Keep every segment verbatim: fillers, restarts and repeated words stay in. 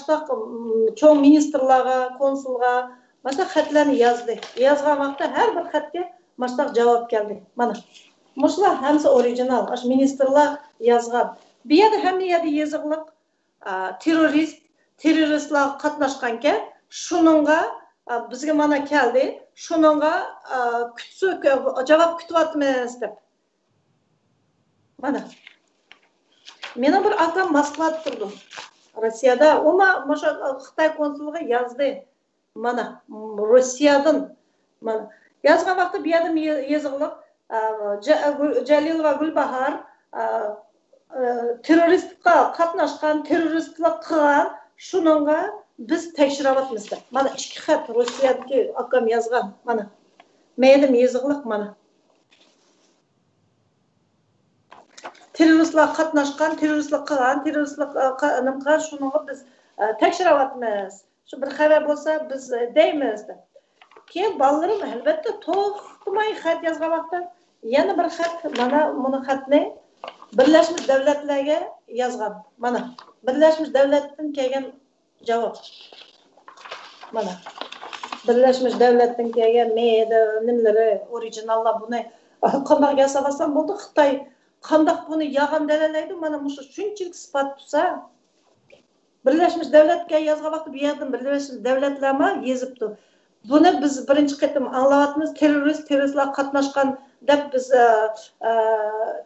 ماشۇنداق، م، چوڭ مىنىستىرلارغا، كونسۇلغا ماشۇنداق خەتلەرنى يازدى. يازغان ۋاقىتتا ھەر بىر خەتكە ماشۇنداق جاۋاب كەلدى. مانا، مۇشۇلار ھەممىسى ئورىگىنال، ئاشۇ مىنىستىرلار يازغان. بۇ يەردە ھەممە يەردە يېزىقلىق، ئا، تېررورىست، تېررورىستلارغا قاتناشقانكەن، شۇنىڭغا، ئا، بىزگە مانا كەلدى، شۇنىڭغا، ئا، كۈتسە، جاۋاب كۈتۈۋاتىمىز دەپ. مانا. مېنىڭ بىر ئاكام موسكۋادا تۇرىدۇ، روسىيەدە. ئۇمۇ مۇشۇ خىتاي كونسۇلىغا يازدى. مانا، روسىيەدىن. مانا. يازغان ۋاقتى بۇ يەردىمۇ يېزىقلىق، ئا، جە-، گۈل-، جەلىلوۋا گۈلباھار، ئا، ئا، تېررورىستقا قاتناشقان، تېررورىستلىق قىلغان، شۇنىڭغا بىز تەكشۈرۈۋاتىمىز دەپ. مانا ئىككى خەت روسىيەدىكى ئاكام يازغان. مانا. مەيدىم يېزىقلىق مانا. تېررورىستلار قاتناشقان، تېررورىستلىق قىلغان، تېررورىستلىق، ئا، قا-، نېمە قىلغان، شۇنىڭغا بىز، ئا، تەكشۈرۈۋاتىمىز. شۇ بىر خەۋەر بولسا بىز، ئا، دەيمىز دەپ. كېيىن بالىلىرىم ئەلۋەتتە توختىماي خەت يازغان ۋاقىتتا يەنە بىر خەت، مانا مۇنۇ خەتنى بىرلەشمىش دەۋلەتلەرگە يازغان. مانا، بىرلەشمىش دەۋلەتتىن كەلگەن جاۋاب. مانا، بىرلەشمىش دەۋلەتتىن كەلگەن مېيىدە نېمىلىرى، ئورىگىناللار بۇنى قانداق ياساۋاتسام بولدى؟ خىتاي قانداق بۇنى يالغان دەلەيدۇ؟ مانا مۇشۇ شۇنچىلىك ئىسپات تۇرسا، بىرلەشمىش دەۋلەتكە يازغان ۋاقتى بۇ يەردىن بىرلەشمىش دەۋلەتلەرمۇ يېزىپتۇ. بۇنى بىز بىرىنچى قېتىم ئاڭلاۋاتىمىز، تېررورىست، تېررورىستلار قاتناشقان دەپ بىز، ئە، ئە،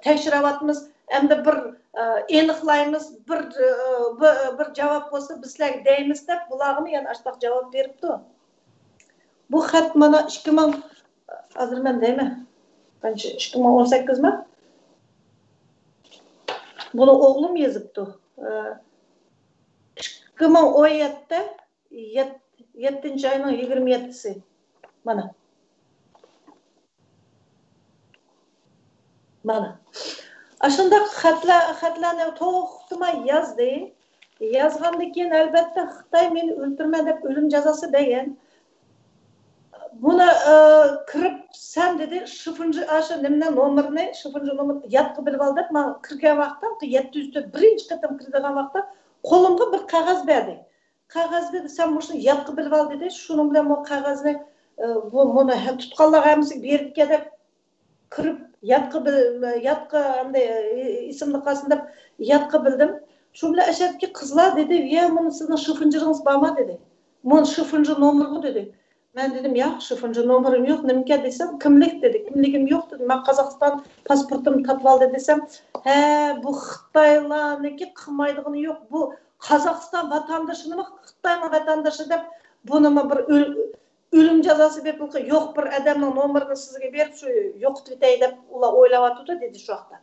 تەكشۈرۈۋاتىمىز. ئەمدى بىر، ئە، ئېنىقلايمىز، بىر، ئە، بىر، بىر جاۋاب بولسا بىز سىلەرگە دەيمىز دەپ بۇلارغىمۇ يەنە ئاشتاق جاۋاب بېرىپتۇ. بۇ خەت مانا ئىككى مىڭ، ھازىر مەن دەيمەن، قانچە، ئىككى مىڭ ئون سەككىزمۇ؟ بۇنى ئوغلۇم يېزىپتۇ. ئە، ئىككى مىڭ ئون يەتتە، يەت-، يەتتىنچى ئاينىڭ يىگىرمە يەتتىسى. مانا. مانا. ئاشۇنداق خەتلەر، خەتلەرنى توختىماي يازدى. يازغاندىن كېيىن، ئەلۋەتتە، خىتاي مېنى ئۆلتۈرىمەن دەپ ئۆلۈم جازاسى بەرگەن. بۇنى، ئە، كىرىپ، سەن دېدى، شىفىنجى، ئاشۇ نېمىنى، نومۇرنى، شىفىنجى نومۇر يادقا بىلىۋال دەپ، ماڭا كىرگەن ۋاقتىم، يەتتە يۈز تۆت، بىرىنچى قېتىم كىرىدىغان ۋاقىتتا قولۇمغا بىر قەغەز بەردى. قەغەزدە سەن مۇشۇنى يادقا بىلىۋال دېدى. شۇنىڭ بىلەن بۇ قەغەزنى، ئە، بۇ، مۇنى ھە-، تۇتقانلارغا ھەممىسىگە بېرىدىكەن دەپ كىرىپ، يادقا بىل-، يادقا ئەمدى ئېسىمدە قالسۇن دەپ يادقا بىلدىم. شۇ بىلەن ئەشەدىكى قىزلار دېدى، يا، مۇنى سىزنىڭ شىفىنجىڭىز بارما دېدى. مۇنى شىفىنجى نومۇرغۇ دېدى. مەن دېدىم، ياق، شىفىنجى نومۇرۇم يوق، نېمىكەن دېسەم، كىملىك دېدى. كىملىكىم يوق دېدىم، مەن قازاقىستان پاسپورتىمنى تاپىۋالدى دېسەم، ھە، بۇ خىتايلارنىڭكى قىلمايدىغىنى يوق، بۇ قازاقىستان ۋاتاندىشىنىمۇ خىتاينىڭ ۋاتاندىشى دەپ، بۇنىمۇ بىر ئۆل-، ئۆلۈم جازاسى بېرىپ، يوق بىر ئادەمنىڭ نومۇرىنى سىزگە بېرىپ، شۇ يوقىتىۋېتەي دەپ ئۇلار ئويلاۋاتىدۇ دېدى شۇ ۋاقىتتا.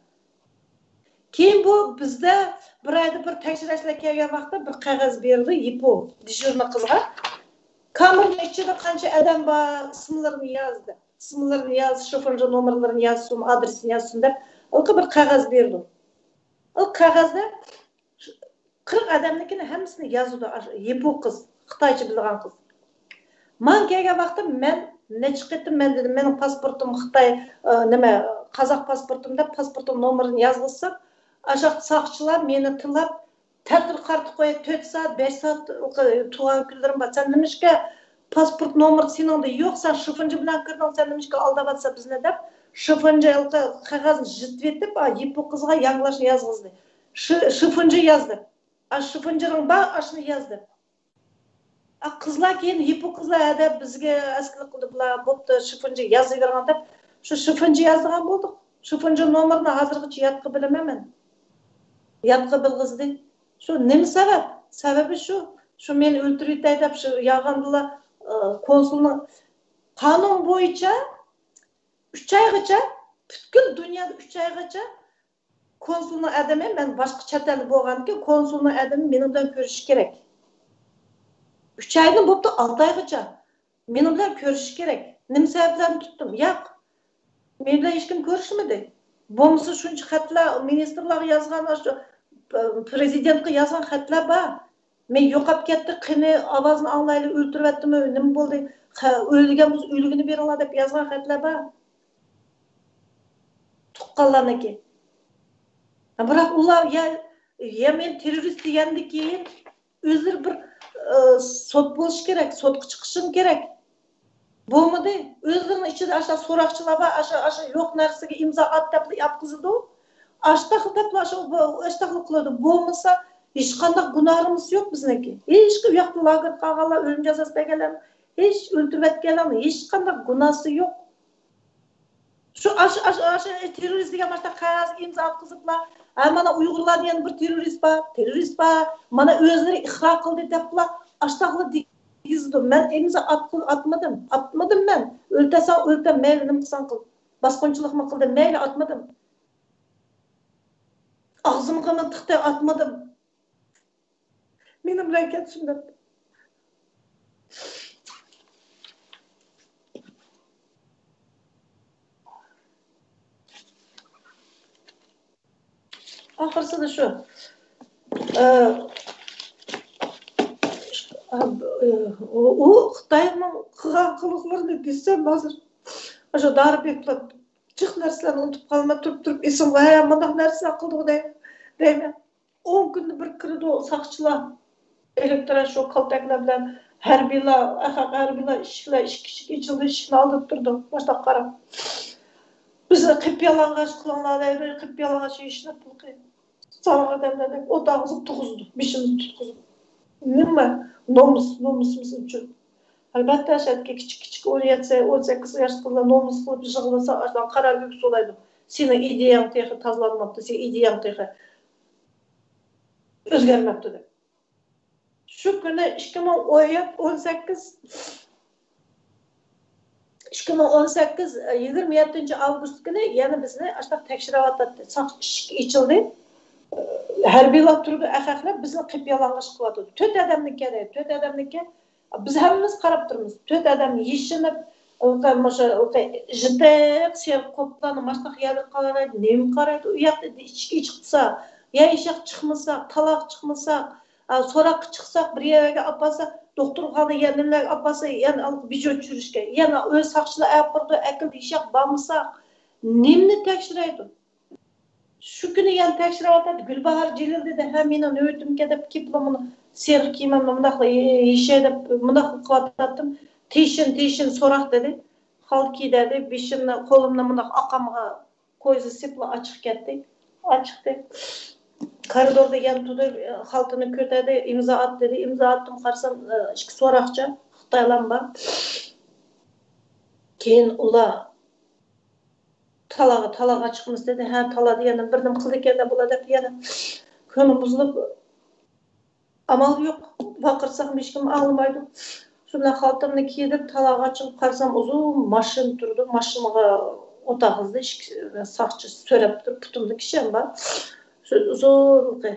كېيىن بۇ بىزدە بىر ئايدا بىر تەكشۈرۈشلەر كەلگەن ۋاقىتتا بىر قەغەز بېرىلدى، يىپۇ، دېژۇرنىي قىزغا. كامېرنىڭ ئىچىدە قانچە ئادەم بار، ئىسىملىرىنى ياز دەپ. ئىسىملىرىنى ياز، شىفىنجى نومۇرلىرىنى يازسۇن، ئادرېسىنى يازسۇن دەپ، ھېلىقى بىر قەغەز بېرىدۇ. ئۇ قەغەزدە قىرىق ئادەمنىڭكىنى ھەممىسىنى يازىدۇ، ئاشۇ يىپۇ قىز، خىتايچە بىلىدىغان قىز. ماڭا كەلگەن ۋاقىتتا مەن نەچچە قېتىم مەن دېدىم، مېنىڭ پاسپورتۇم خىتاي، ئە، نېمە، قازاق پاسپورتۇم دەپ پاسپورتۇم نومۇرىنى يازغۇزسام، ئاشۇ ساقچىلار مېنى تىللاپ، تەتۈر قارىتىپ قويۇپ، تۆت سائەت، بەش سائەت تۇغان كۈنلىرىم بار. سەن نېمىشقا پاسپورت نومۇرى سېنىڭدە يوق، سەن شىفىنجى بىلەن كىردىڭ، سەن نېمىشقا ئالداۋاتسەن بىزنى دەپ، شىفىنجى قەغەزنى يىرتىۋېتىپ، ئا، يىپۇ قىزغا ياڭلاشنى يازغۇزدى. شى-، شىفىنجى ياز دەپ. ئاشۇ شىفىنجىڭ بار، ئاشۇنى ياز دەپ. ئا، قىزلار كېيىن، يىپۇ قىزلار ھەدە بىزگە ئەسكىلىك قىلدى، بۇلار بوپتۇ، شىفىنجى يازىۋېرىڭ دەپ. شۇ شىفىنجى يازىدىغان بولدۇق. شىفىنجى نومۇرىنى ھازىرغىچە يادقا بىلىمەن مەن. يادقا بىلغۇزدى. شۇ نېمە سەۋەب؟ سەۋەبى شۇ، شۇ مېنى ئۆلتۈرۈۋېتەي دەپ شۇ يالغاندىلا، ئا، كونسۇلنىڭ قانۇن بويىچە ئۈچ ئايغىچە، پۈتكۈل دۇنيادا ئۈچ ئايغىچە كونسۇلنىڭ ئادىمى، مەن باشقا چەت ئەلدە بولغاندىكىن، كونسۇلنىڭ ئادىمى مېنىڭ بىلەن كۆرۈشۈشى كېرەك. ئۈچ ئايدىن بوپتۇ ئالتە ئايغىچە مېنىڭ بىلەن كۆرۈشۈشى كېرەك. نېمە سەۋەبلەرنى تۇتتۇم؟ ياق. مېنىڭ بىلەن ھېچكىم كۆرۈشمىدى. بولمىسا شۇنچە خەتلەر، مىنىستىرلارغا يازغان، ئاشۇ پرېزىدېنتقا يازغان خەتلەر بار. مەن يوقاپ كەتتى، قېنى ئاۋازنى ئاڭلايلى، ئۆلتۈرۈۋەتتىمۇ، نېمە بولدى؟ خە-، ئۆلگەن بولسا ئۆلگىنى بېرىڭلار دەپ يازغان خەتلەر بار. تۇغقانلارنىڭكى. بىراق ئۇلار يا، يا مەن تېررورىست دېگەندىن كېيىن ئۆزلىرى بىر، ئە، سوت بولۇشى كېرەك، سوتقا چىقىشىمۇ كېرەك. بولمىدى. ئۆزلىرىنىڭ ئىچىدە ئاشۇ سوراقچىلار بار، ئاشۇ، ئاشۇ يوق نەرسىگە ئىمزا ئات دەپلا ياپقۇزىدۇ. ئاشتاقلا دەپلا شۇ، بۇ، ئاشتاقلا قىلىدۇ. بولمىسا، ھېچقانداق گۇناھىمىز يوق بىزنىڭكى. ھېچكىم، ئۇ ياقتا لاگېردا قالغانلار، ئۆلۈم جازاسى بەرگەنلەر، ھېچ ئۆلتۈرۈۋەتكەنلەرنىڭ ھېچقانداق گۇناھسى يوق. شۇ، ئاشۇ، ئاشۇ، ئاشۇ تېررورىست دېگەن باشتا قەغەز ئىمزا ئاتقۇزۇپلا، ھە، مانا ئۇيغۇرلاردا يەنە بىر تېررورىست بار، تېررورىست بار، مانا ئۆزلىرى ئىقرار قىلدى دەپلا، ئاشتاقلا دېگۈزىدۇ. مەن ئىمزا ئاتقۇ-، ئاتمىدىم، ئاتمىدىم مەن. ئۆلتۈرسەڭ ئۆلتۈر، مەيلى نېمە قىلساڭ قىل. باسقۇنچىلىقمۇ قىلدىم، مەيلى ئاتمىدىم. ئاغزىمغىمۇ تىقتى، ئاتمىدىم. مېنىڭ بىلەن كەتسۇن دەپ. ئاخىرسىدا شۇ، ئە، ئۇ، ئۇ خىتاينىڭ قىلغان قىلىقلىرىنى دېسەم ھازىر، ئاشۇ دارى بېكىلىپ، جىق نەرسىلەرنى ئۇنتۇپ قالىمەن، تۇرۇپ تۇرۇپ ئېسىمگە، ھە، مۇنداق نەرسىلەر قىلدىغۇ دەي-، دەيمەن. ئون كۈندە بىر كىرىدۇ ساقچىلار، ئېلېكترون شوك كالتەكلەر بىلەن، ھەربىيلار، ئەخەق ھەربىيلار ئىشىكلەر ئىككى ئىشىك ئېچىلدى، ئىشىكنى ئالدىرىپ تۇرىدۇ، مۇشۇنداق قاراپ. بىزنى قىپيالىڭاچ قىلىڭلار دەيدۇ، قىپيالىڭاچ ئىشلەپ بۇلقى. ساغلام ئادەملەردەك ئوتاغىزغا تۇغۇزىدۇ، بېشىمىزنى تۇتقۇزۇپ. نېمە؟ نومۇس، نومۇسىمىز ئۈچۈن. ئەلۋەتتە، شەرتكە كىچىك، كىچىك ئون يەتتە، ئون سەككىز ياشلىقلار نومۇس قىلىپ يىغلىسا، ئاشۇنداق قارا ئۆگە سولايدۇ. سېنىڭ ئىدىيەڭ تېخى تازىلانماپتۇ، سېنىڭ ئىدىيەڭ تېخى ئۆزگەرمەپتۇ دەپ. شۇ كۈنى ئىككى مىڭ ئون يەتتە، ئون سەككىز، ئىككى مىڭ ئون سەككىز، يىگىرمە يەتتىنچى ئاۋغۇست كۈنى يەنە بىزنى ئاشۇنداق تەكشۈرۈۋاتاتتى. ساق ئىشىك ئېچىلدى. ھەربىيلار تۇرىدۇ، ئەخەقلەر بىزنى قىپيالىڭاچ قىلىۋاتىدۇ. تۆت ئادەمنىڭكى، تۆت ئادەمنىڭكى. بىز ھەممىمىز قاراپ تۇرىمىز. تۆت ئادەم يېشىنىپ، مۇشۇ يىرتىق سېرىق قوپلارنى ماشۇنداق يەردە قارايدۇ، نېمە قارايدۇ؟ ئۇ ياقتا ئىشىك ئېچىقمىسا، يا ئىشاق چىقمىسا، تالاغا چىقمىسا، ئا، سوراققا چىقساق، بىر يەرگە ئاپارسا، دوختۇرخانا يا نېمىلەرگە ئاپارسا، يەنە بىجو چۈشۈرۈشكە، يەنە ئۆز ساقچىلار ئەپ بېرىدۇ، ئەكىلدى، يېشاق بارمىساق، نېمىنى تەكشۈرەيدۇ؟ شۇ كۈنى يەنە تەكشۈرۈۋاتاتتى. گۈلباھار جېلىل دېدى، ھە، مېنىڭ نۆۋىتىمكەن دەپ كېپىلا مۇنۇ سېرىق كىيىمىمنى مۇنداقلا يېشەي دەپ مۇنداقلا قىلىۋاتاتتىم. تىشىن، تىشىن سوراق دېدى. خالتا كىي دېدى. بېشىمنى، قولۇمنى مۇنداق ئاقامغا كويزا سېپىلا ئاچىق كەتتى. ئاچىقتى. كارىدوردا يەنە تۇردى، خالتىنى كۆتەردى، ئىمزا ئات دېدى. ئىمزا ئاتتىم، قارىسام، ئىككى سوراقچى خىتايلام بار. كېيىن ئۇلار تالاغا، تالاغا چىقىمىز دېدى. ھە، تالا دېگەندىن بىر نېمە قىلىدىكەن دەپ بۇلار دەپ يەنە كۆڭلۈم بۇزۇلۇپ، ئامال يوق، ۋارقىرىسام ھېچكىم ئاڭلىمايدۇ. شۇنداق خالتامنى كىيدىم، تالاغا چىقىپ قارىسام، ئۇزۇن ماشىنا تۇرىدۇ. ماشىنىغا ئولتۇرغۇزدى، ئىككى ساقچى سۆرەپ تۇرۇپ، پۇتۇمدا كىشەن بار. شۇ ئۇزۇنقى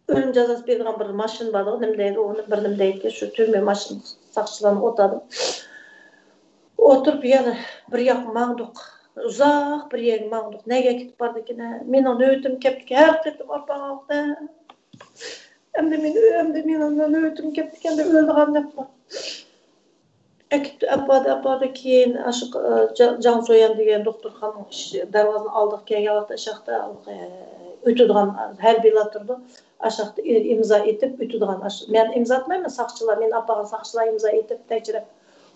ئۆلۈم جازاسى بېرىدىغان بىر ماشىنا بارغۇ، نېمە دەيدۇ، ئۇنى بىر نېمە دەيدىكەن، شۇ تۈرمە ماشىنا ساقچىلارنى ئولتۇردۇم. ئولتۇرۇپ يەنە بىر ياققا ماڭدۇق. ئۇزاق بىر يەرگە ماڭدۇق. نەگە كېتىپ بارىدىكىن، ھە؟ مېنىڭ نۆۋىتىم كەپتىكەن، ھەر قېتىم ئاپارغان ۋاقىتتا. ئەمدى مېنى، ئەمدى مېنىڭ نۆۋىتىم كەپتىكەن دەپ ئۆلىدىغان دەپلا. ئەكېتىپ ئاپاردى، ئاپاردى. كېيىن ئاشۇ، ئە، جا-، جاڭ سويان دېگەن دوختۇرخانىنىڭ ئىشىك دەرۋازىنىڭ ئالدىغا كەلگەن ۋاقىتتا، ئاشاقتا، ئە، ئۆتىدىغان ھەربىيلار تۇرىدۇ. ئاشاقتا ئى-، ئىمزا ئېتىپ ئۆتىدىغان. ئاش-، مەن ئىمزا ئاتمايمەن، ساقچىلار، مېنى ئاپارغان ساقچىلار ئىمزا ئېتىپ، تەكشۈرۈپ،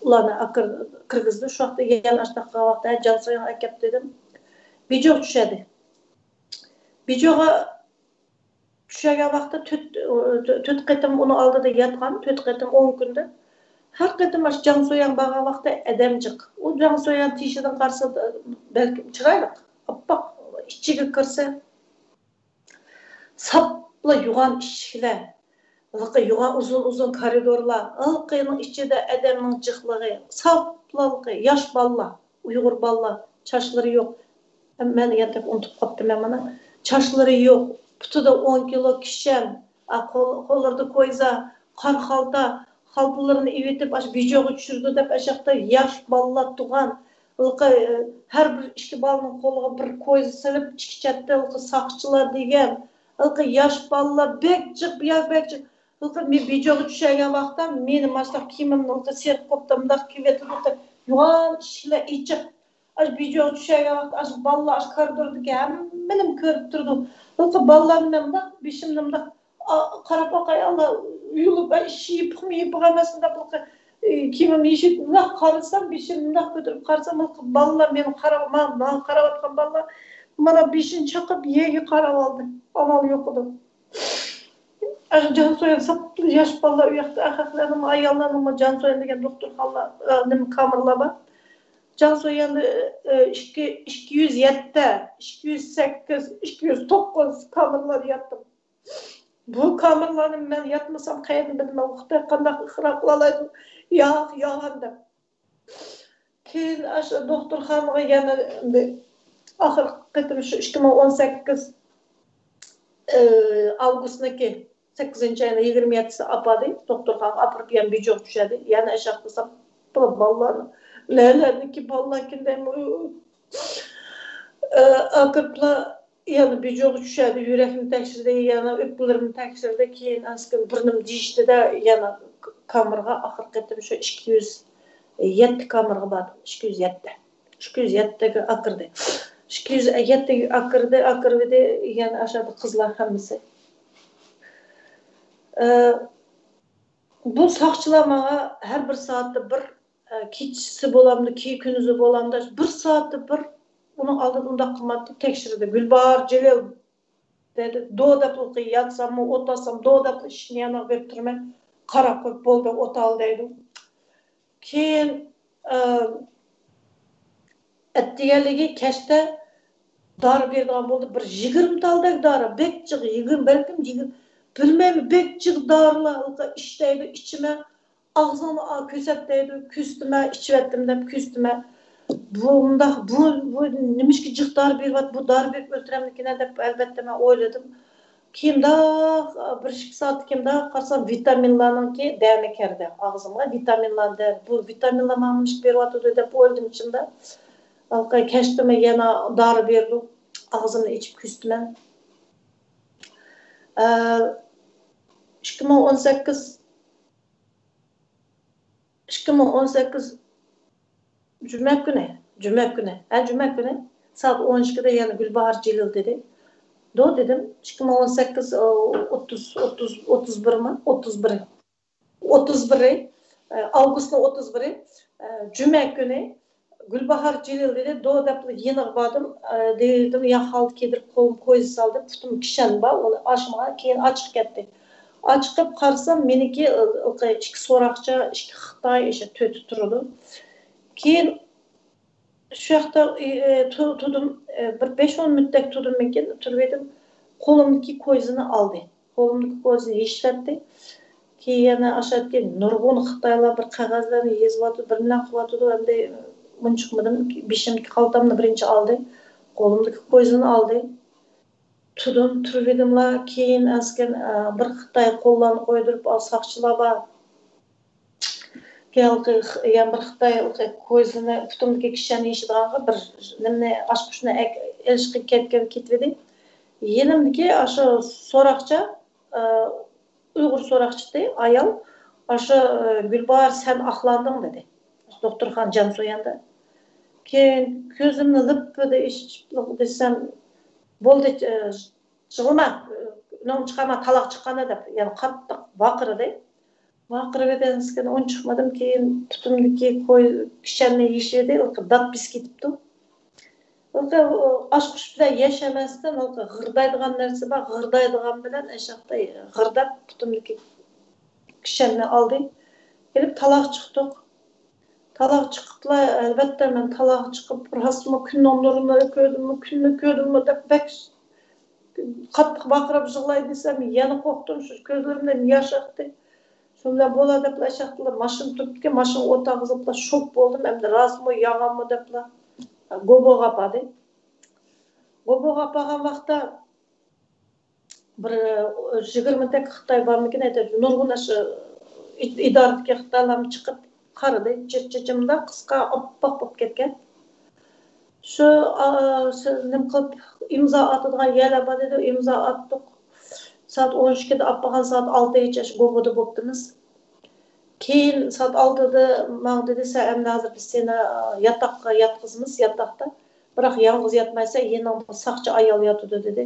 ئۇلارنى ئاكىر-، كىرگۈزدى. شۇ ۋاقىتتا يەنە ئاشۇنداق قىلغان ۋاقىتتا، ھە، جاڭ سويان ئەكەپ دېدىم. بىجۇغا چۈشەردى. بىجۇغا چۈشەرگەن ۋاقىتتا تۆت، تۆت قېتىم ئۇنىڭ ئالدىدا ياتقان، تۆت قېتىم ئون كۈندە. ھەر قېتىم ئاشۇ جاڭ سويان بارغان ۋاقىتتا ئادەم جىق. ئۇ جاڭ سويان تېشىدىن قارىسا، بەلكىم چىرايلىق، ئاپئاق، ئىچىگە كىرسە، ساپلا يوغان ئىشىكلەر، ھېلىقى يوغان ئۇزۇن-ئۇزۇن كارىدورلار، ھېلىقىنىڭ ئىچىدە ئادەمنىڭ جىقلىقى، ساپلا ھېلىقى ياش بالىلار، ئۇيغۇر بالىلار، چاچلىرى يوق. مەن يانتەك ئۇنتۇپ قاپتىمەن مانا. چاچلىرى يوق، پۇتىدا ئون كىلو كىشەن، ئا، قول-، قوللىرىدا كويزا، قارا خالتا، خالتىلىرىنى ئېۋىتىپ، ئاشۇ بىجۇغا چۈشۈرىدۇ دەپ، ئاشۇ ياقتا ياش بالىلار تۇغان. ھېلىقى، ھەر بىر ئىككى بالىنىڭ قولىغا بىر كويزا سېلىپ، ئىچكى چەتتە ھېلىقى ساقچىلار دېگەن. ھېلىقى ياش بالىلار بەك جىق، بۇ يەر بەك جىق. ھېلىقى مەن بىجۇغا چۈشەرگەن ۋاقىتتا مېنى ماشۇنداق كىيىمىمنى ھېلىقى سېرىق قوپتا مۇنداق كىيىۋېتىدۇ. يوغان ئىشىكلەر ئېچىق. ئاشۇ بىجۇغا چۈشەرگەن ۋاقىتتا ئاشۇ بالىلار ئاشۇ كارىدوردىكى ھەممىنىمۇ كۆرۈپ تۇرىدۇ. ھېلىقى بالىلارنى مەن مۇنداق بېشىمنى مۇنداق قاراپ باقاي، ئاللا، يۇلۇپ، ئىشى يېپىقمۇ، يېپىق ئەمەسمۇ دەپ، كىيىمىم يېشىل، مۇنداق قارىسام، بېشىمنى مۇنداق كۆتۈرۈپ قارىسام، بالىلار مېنى قاراپ، ماڭا، ماڭا قاراۋاتقان بالىلار مانا بېشىنى چاقىپ يەرگە قاراۋالدى. ئامال يوق ئىدى. جانسۇيەن ساپلا ياش بالىلار ئۇ ياقتا، ئەخەقلەرنىڭ، ئاياللارنىڭ جانسۇيەن دېگەن دوختۇرخانىلار، نېمە، كامېرلار بار. جانسۇيەندە ئىككى، ئىككى يۈز يەتتە، ئىككى يۈز سەككىز، ئىككى يۈز توققۇز كامېرلار ياتتىم. بۇ كامېرلارنى مەن ياتمىسام قەيەردىن بىلىمەن، خۇداي قانداق ئىقرار قىلالايدۇ، ياق، يالغان دەپ. كېيىن ئاشۇ دوختۇرخانىغا يەنە ئاخىرقى قېتىم شۇ ئىككى مىڭ ئون سەككىز ئاۋگۇستنىڭكى سەككىزىنچى ئاينىڭ يىگىرمە يەتتىسى ئاپاردى. دوختۇرخانىغا ئاپىرىپ يەنە بىجۇغا چۈشەردى. يەنە ئاشاق قىلسام، بۇ بالىلارنى، نەلەرنىكى بالىلاركىن دەيمەن. ئاكىرىپلا يەنە بىجۇغا چۈشەردى، يۈرەكنى تەكشۈردى، يەنە ئۆپكىلىرىمنى تەكشۈردى. كېيىن ئەنسىكىن بىر نېمە دېيىشتىدە يەنە كامېرغا ئاخىرقى قېتىم شۇ ئىككى يۈز يەتتە كامېرغا باردىم. ئىككى يۈز يەتتە. ئىككى يۈز يەتتىگە ئاكىردى. ئىككى يۈز يەتتىگە ئاكىردى، ئاكىرىۋىدى، يەنە ئاشادا قىزلار ھەممىسى. ئە، بۇ ساقچىلار ماڭا ھەر بىر سائەتتە بىر، ئە، كېچىسى بولامدۇ، كېيىن كۈندۈزى بولامدۇ، بىر سائەتتە بىر ئۇنىڭ ئالدىدا ئۇنداق قىلمايتتى، تەكشۈرىدۇ. گۈلباھار جېلىل دەيدۇ، دو دەپ ياتساممۇ، ئولتۇرسام، دو دەپ ئىشىكنى يانىغا بېرىپ تۇرىمەن. قاراپ قويۇپ، بولدى، ئولتۇراۋال دەيدۇ. كېيىن، ئە، ئەتىگەنلىكى كەچتە دارى بېرىدىغان بولدى. بىر يىگىرمە تالدەك دارى، بەك جىق، يىگىرمە، بەلكىم يىگىرمە، بىلمەيمەن، بەك جىق دارىلار ئىشلەيدۇ، ئىچىمەن. ئاغزىڭنى كۆرسەت دەيدۇ، كۆرسىتىمەن، ئىچىۋەتتىم دەپ كۆرسىتىمەن. بۇ مۇنداق، بۇ، بۇ نېمىشقا جىق دارى بېرىۋاتىدۇ، بۇ دارى بېرىپ ئۆلتۈرەمدىكىن دەپ ئەلۋەتتە مەن ئويلىدىم. كېيىن مۇنداق بىر ئىككى سائەت كېيىن مۇنداق قارىسام، ۋىتامىنلارنىڭكى دەمى كىردى ئاغزىمغا. ۋىتامىنلار دەم، بۇ ۋىتامىنلار ماڭا نېمىشقا بېرىۋاتىدۇ دەپ ئويلىدىم ئىچىمدە. ھېلىقى كەچتىمۇ يەنە دارى بېرىدۇ. ئاغزىمنى ئېچىپ كۆرسىتىمەن. ئىككى مىڭ ئون سەككىز، ئىككى مىڭ ئون سەككىز جۈمە كۈنى، جۈمە كۈنى، ھە، جۈمە كۈنى سائەت ئون ئىككىدە يەنە گۈلباھار جېلىل دېدى. دو دېدىم، ئىككى مىڭ ئون سەككىز، ئوتتۇز، ئوتتۇز، ئوتتۇز بىرمۇ؟ ئوتتۇز بىرى. ئوتتۇز بىرى، ئاۋگۇستنىڭ ئوتتۇز بىرى، جۈمە كۈنى گۈلباھار جېلىل دېدى، دو دەپ يېنىغا باردىم، دېدىم، ياق ھالدا كىيدۈرۈپ قولۇمغا كويزا سالدىم، پۇتۇمدا كىشەن بار، ئۇنى ئاچمىغان، كېيىن ئاچىقىپ كەتتى. ئاچىقىپ قارىسام، مېنىڭكى ئىككى سوراقچە، ئىككى خىتاي، ئىشە تۆتى تۇرىدۇ. كېيىن شۇ ياقتا تۇردۇم، بىر بەش ئون مىنۇتتەك تۇردۇمكىن، تۇرۇۋىدىم، قولۇمدىكى كويزىنى ئالدى. قولۇمدىكى كويزىنى يېشىۋەتتى. كېيىن يەنە ئاشاتتى، نۇرغۇن خىتايلار بىر قەغەزلەرنى يېزىۋاتىدۇ، بىر نېمە قىلىۋاتىدۇ، ئەمدى ئۇنچۇقمىدىم. بېشىمدىكى خالتامنى بىرىنچى ئالدى، قولۇمدىكى كويزىنى ئالدى. تۇردۇم، تۇرۇۋىدىملا، كېيىن ئەسكەن بىر خىتاي قوللارنى قويدۇرۇپ، ساقچىلار بار. كېيىن يەنە بىر خىتاي كويزىنى پۇتۇمدىكى كىشەننى يېشىدىغانغا بىر نېمىنى، ئاچقۇچنى ئېلىشقا كەتكەن، كېتىۋىدى. يېنىمدىكى ئاشۇ سوراقچى، ئۇيغۇر سوراقچىسى ئايال، ئاشۇ، گۈلباھار، سەن ئاقلاندىڭ دېدى. دوختۇرخانا جانسۇيەندە. كېيىن كۆزۈمنى لىپپىدە ئېچىپ دېسەم، بولدى، يىغلىما، ئۈنۈڭ چىقارما، تالاق چىققاندا دەپ يەنە قاتتىق ۋارقىرىدى. ۋارقىرىۋېتەنسىكىن ئۇنچۇقمىدىم، كېيىن پۇتۇمدىكى كوي كىشەننى يېشىۋىدى، داپ بېسىپ كېتىپتۇ. ئاچقۇچ بىلەن يەش ئەمەستىن، غىردايدىغان نەرسە بار، غىردايدىغان بىلەن ئەشەقتە غىرداپ پۇتۇمدىكى كىشەننى ئالدى. كېلىپ تالاغا چىقتۇق. تالاغا چىقىپلا، ئەلۋەتتە، مەن تالاغا چىقىپ، راستمۇ كۈننىڭ نۇرىنى كۆردۈممۇ، كۈننى كۆردۈممۇ دەپ بەك قاتتىق ۋارقىراپ يىغلاي دېسەم، يەنە قورقتۇم، شۇ كۆزلىرىمدىن ياش ئاقتى. شۇ بىلەن بولا دەپلا ئاشاقتىلا ماشىنا تۇرۇپتىكەن، ماشىنىغا ئولتۇرغۇزۇپلا شوك بولدۇم، ئەمدى راستمۇ يالغانمۇ دەپلا گوبوغا ئاپاردى. گوبوغا ئاپارغان ۋاقىتتا بىر يىگىرمە تەك خىتاي بارمىكىن، نۇرغۇن ئاشۇ ئىدارىدىكى خىتايلارمۇ چىقىپ قارىدى. چېچىم مۇنداق قىسقا، ئاپئاق بولۇپ كەتكەن. شۇ، نېمە قىلىپ، ئىمزا ئاتىدىغان يەرلەر بار دېدى، ئىمزا ئاتتۇق. سائەت ئون ئىككىدە ئاپارغان، سائەت ئالتىغىچە شۇ گوبودا بوپتىمىز. كېيىن سائەت ئالتىدا ماڭا دېدى، سەن ئەمدى ھازىر بىز سېنى ياتاققا ياتقۇزىمىز، ياتاقتا. بىراق يالغۇز ياتمايسەن، يېنىڭدا ساقچى ئايال ياتىدۇ دېدى.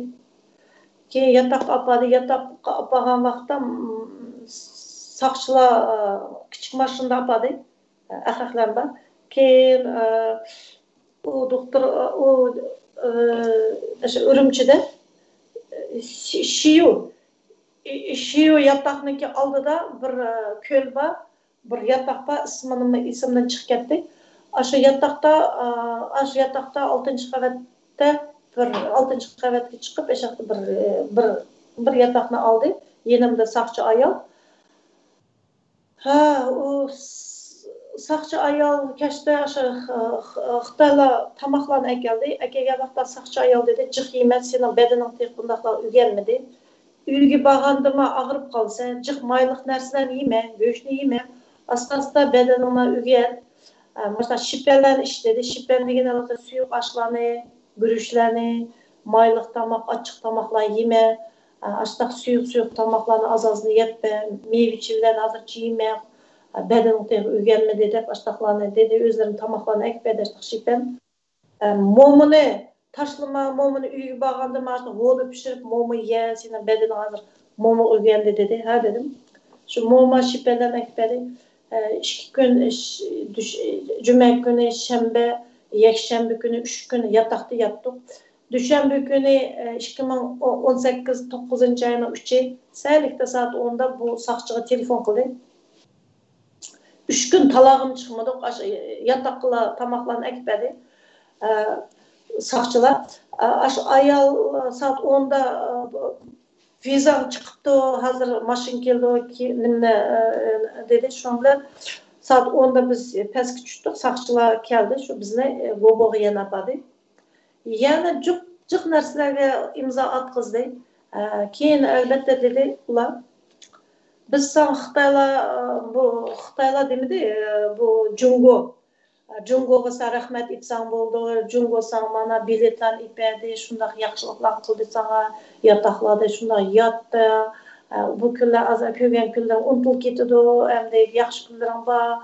كېيىن ياتاققا ئاپاردى. ياتاققا ئاپارغان ۋاقىتتا، م، ساقچىلار، ئە، كىچىك ماشىنىدا ئاپاردى. ئە، ئەخلەقلەر بار. كېيىن، ئە، ئۇ دوختۇر، ئۇ، ئە، ئاشۇ ئۈرۈمچىدە، ئە، شى-، شىيۇ، شىيۇ ياتاقنىڭكى ئالدىدا بىر، ئە، كۆل بار. بىر ياتاق بار، ئىسمىنىمۇ ئېسىمدىن چىقىپ كەتتى. ئاشۇ ياتاقتا، ئا، ئاشۇ ياتاقتا ئالتىنچى قەۋەتتە بىر، ئالتىنچى قەۋەتكە چىقىپ، ئاشاقتا بىر، بىر، بىر ياتاقنى ئالدى. يېنىمدا ساقچى ئايال. ھە، ئۇ س-، ساقچى ئايال كەچتە ئاشۇ خ-، خ-، خىتايلار تاماقلارنى ئەكەلدى. ئەكەلگەن ۋاقىتتا ساقچى ئايال دېدى، جىق يېمە، سېنىڭ بەدىنىڭ تېخى بۇنداقلا ئۆگەنمىدى. ئۆيگە بارغاندىما ئاغرىپ قالىسەن، جىق مايلىق نەرسىلەرنى يېمە، گۆشنى يېمە. ئاستا-ئاستا بەدىنىڭنى ئۆگەن. ئە، مۇشۇنداق شىپەنلەرنى ئىچ دېدى. شىپەن دېگەن ھېلىقى سۇيۇق ئاشلارنى، گۈرۈچلەرنى، مايلىق تاماق، ئاچچىق تاماقلار يېمە. ئە، ئاشتاق سۇيۇق-سۇيۇق تاماقلارنى ئاز-ئازنى يەپ بەر. مېۋە-چېۋىلەرنى ھازىرچە يېمە. ئە، بەدىنىڭ تېخى ئۆگەنمىدى دەپ ئاشتاقلارنى دېدى. ئۆزلىرىنىڭ تاماقلارنى ئەكىپ بەردى ئاشتاق شىپەن. ئە، مومىنى تاشلىما، مومىنى ئۆيگە بارغاندا مانا غودا پىشۇرۇپ، موما يە، سېنىڭ بەدىنىڭ ھازىر موما ئۆگەندى دېدى. ھە دېدىم. شۇ موما شىپەنلەرنى ئەكىپ بەردى. ئە، ئىككى كۈن، ئىش-، دۈش-، جۈمە كۈنى، شەنبە، يەكشەنبە كۈنى ئۈچ كۈن ياتاقتا ياتتۇق. دۈشەنبە كۈنى، ئە، ئىككى مىڭ ئون سەككىز، توققۇزىنچى ئاينىڭ ئۈچى، سەھەرلىكتە سائەت ئوندا بۇ ساقچىغا تېلېفون قىلدى. ئۈچ كۈن تالاغىمۇ چىقمىدۇق. ئاشۇ ياتاققىلا تاماقلارنى ئەكىپ بەردى، ئە، ساقچىلار. ئە، ئاشۇ ئايال سائەت ئوندا، ئە، ۋىزاڭ چىقىپتۇ، ھازىر ماشىنا كېلىدۇ، كى-، نېمىنى، ئە، دېدى. شۇنىڭ بىلەن سائەت ئوندا بىز پەسكە چۈشتۇق، ساقچىلار كەلدى، شۇ بىزنى، ئە، گوبوغا يەنە ئاپاردى. يەنە جىق، جىق نەرسىلەرگە ئىمزا ئاتقۇزدى. ئە، كېيىن ئەلۋەتتە دېدى ئۇلار، بىز ساڭا خىتايلار، بۇ خىتايلار دېمىدى، بۇ جۇڭگو. جۇڭگوغا سەن رەھمەت ئېيتساڭ بولىدۇ. جۇڭگو ساڭا مانا بېلەتلەرنى ئېلىپ بەردى، شۇنداق ياخشىلىقلارنى قىلدى ساڭا، ياتاقلاردا شۇنداق ياتتىڭ. بۇ كۈنلەر ئاز كۆرگەن كۈنلىرىڭ ئۇنتۇلۇپ كېتىدۇ. ئەمدى ياخشى كۈنلىرىڭ بار،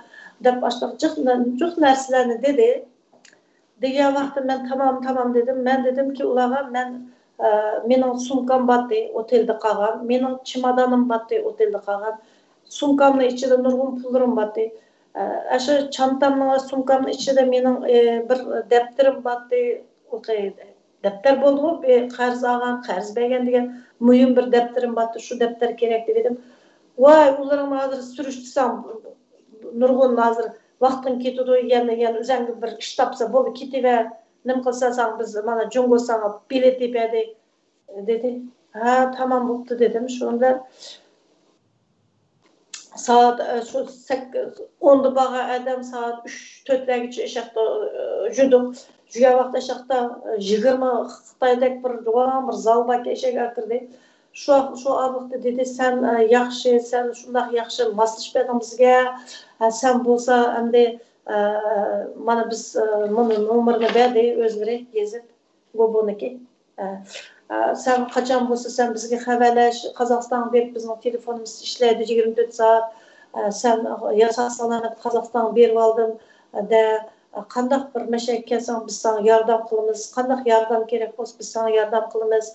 دەپ ئاشۇنداق جىق، جىق نەرسىلەرنى دېدى. دېگەن ۋاقىتتا مەن تامام، تامام دېدىم. مەن دېدىمكى ئۇلارغا، مەن، ئە، مېنىڭ سومكام بارتى ئوتېلدا قالغان، مېنىڭ چېمادانىم بارتى ئوتېلدا قالغان، سومكامنىڭ ئىچىدە نۇرغۇن پۇللىرىم بارتى. ئە، ئاشۇ چانتامنىڭ، سومكامنىڭ ئىچىدە مېنىڭ، ئە، بىر دەپتىرىم بارتى، ئۇ قەي-، دەپتەر بولدىغۇ، بىر قەرز ئالغان، قەرز بەرگەن دېگەن مۇھىم بىر دەپتىرىم بارتى، شۇ دەپتەر كېرەك دېدىم. ۋاي، ئۇلىرىڭنى ھازىر سۈرۈشتۈرسەڭ، نۇرغۇن ھازىر ۋاقتىڭ كېتىدۇ، يەنە، يەنە ئۆزەڭگە بىر ئىش تاپسا بولدى، كېتىۋەر، نېمە قىلسا ساڭا بىز مانا جۇڭگو ساڭا بېلەت ئېلىپ بەردى، دېدى. ھە، تامام بوپتۇ دېدىم. شۇنىڭ بىلەن سائەت، ئە، شۇ سەككىز، ئوندا بارغان ئادەم سائەت ئۈچ، تۆتلەرگىچە ئىشاقتا، ئە، يۈردۇق. يۈرگەن ۋاقىتتا ئىشاقتا، ئە، يىگىرمە خىتايدەك بىر جۇۋان بىر زال باركەن، ئىشىككە كىردى. شۇ، شۇ ئارىلىقتا دېدى، سەن، ئە، ياخشى، سەن شۇنداق ياخشى ماسلىشىپ بەردىڭ بىزگە. ئە، سەن بولسا ئەمدى، ئە، مانا بىز، ئە، مۇنۇ نومۇرنى بەردى ئۆزلىرى يېزىپ، گوبونىكى. ئە، ئە، سەن قاچان بولسا سەن بىزگە خەۋەرلەش، قازاقىستانغا بېرىپ بىزنىڭ تېلېفونىمىز ئىشلەيدۇ يىگىرمە تۆت سائەت. ئە، سەن يا ساق سالامەت قازاقىستانغا بېرىۋالدىم، دە، قانداق بىر مەشەققە كەلسەڭ، بىز ساڭا ياردەم قىلىمىز. قانداق ياردەم كېرەك بولسا، بىز ساڭا ياردەم قىلىمىز.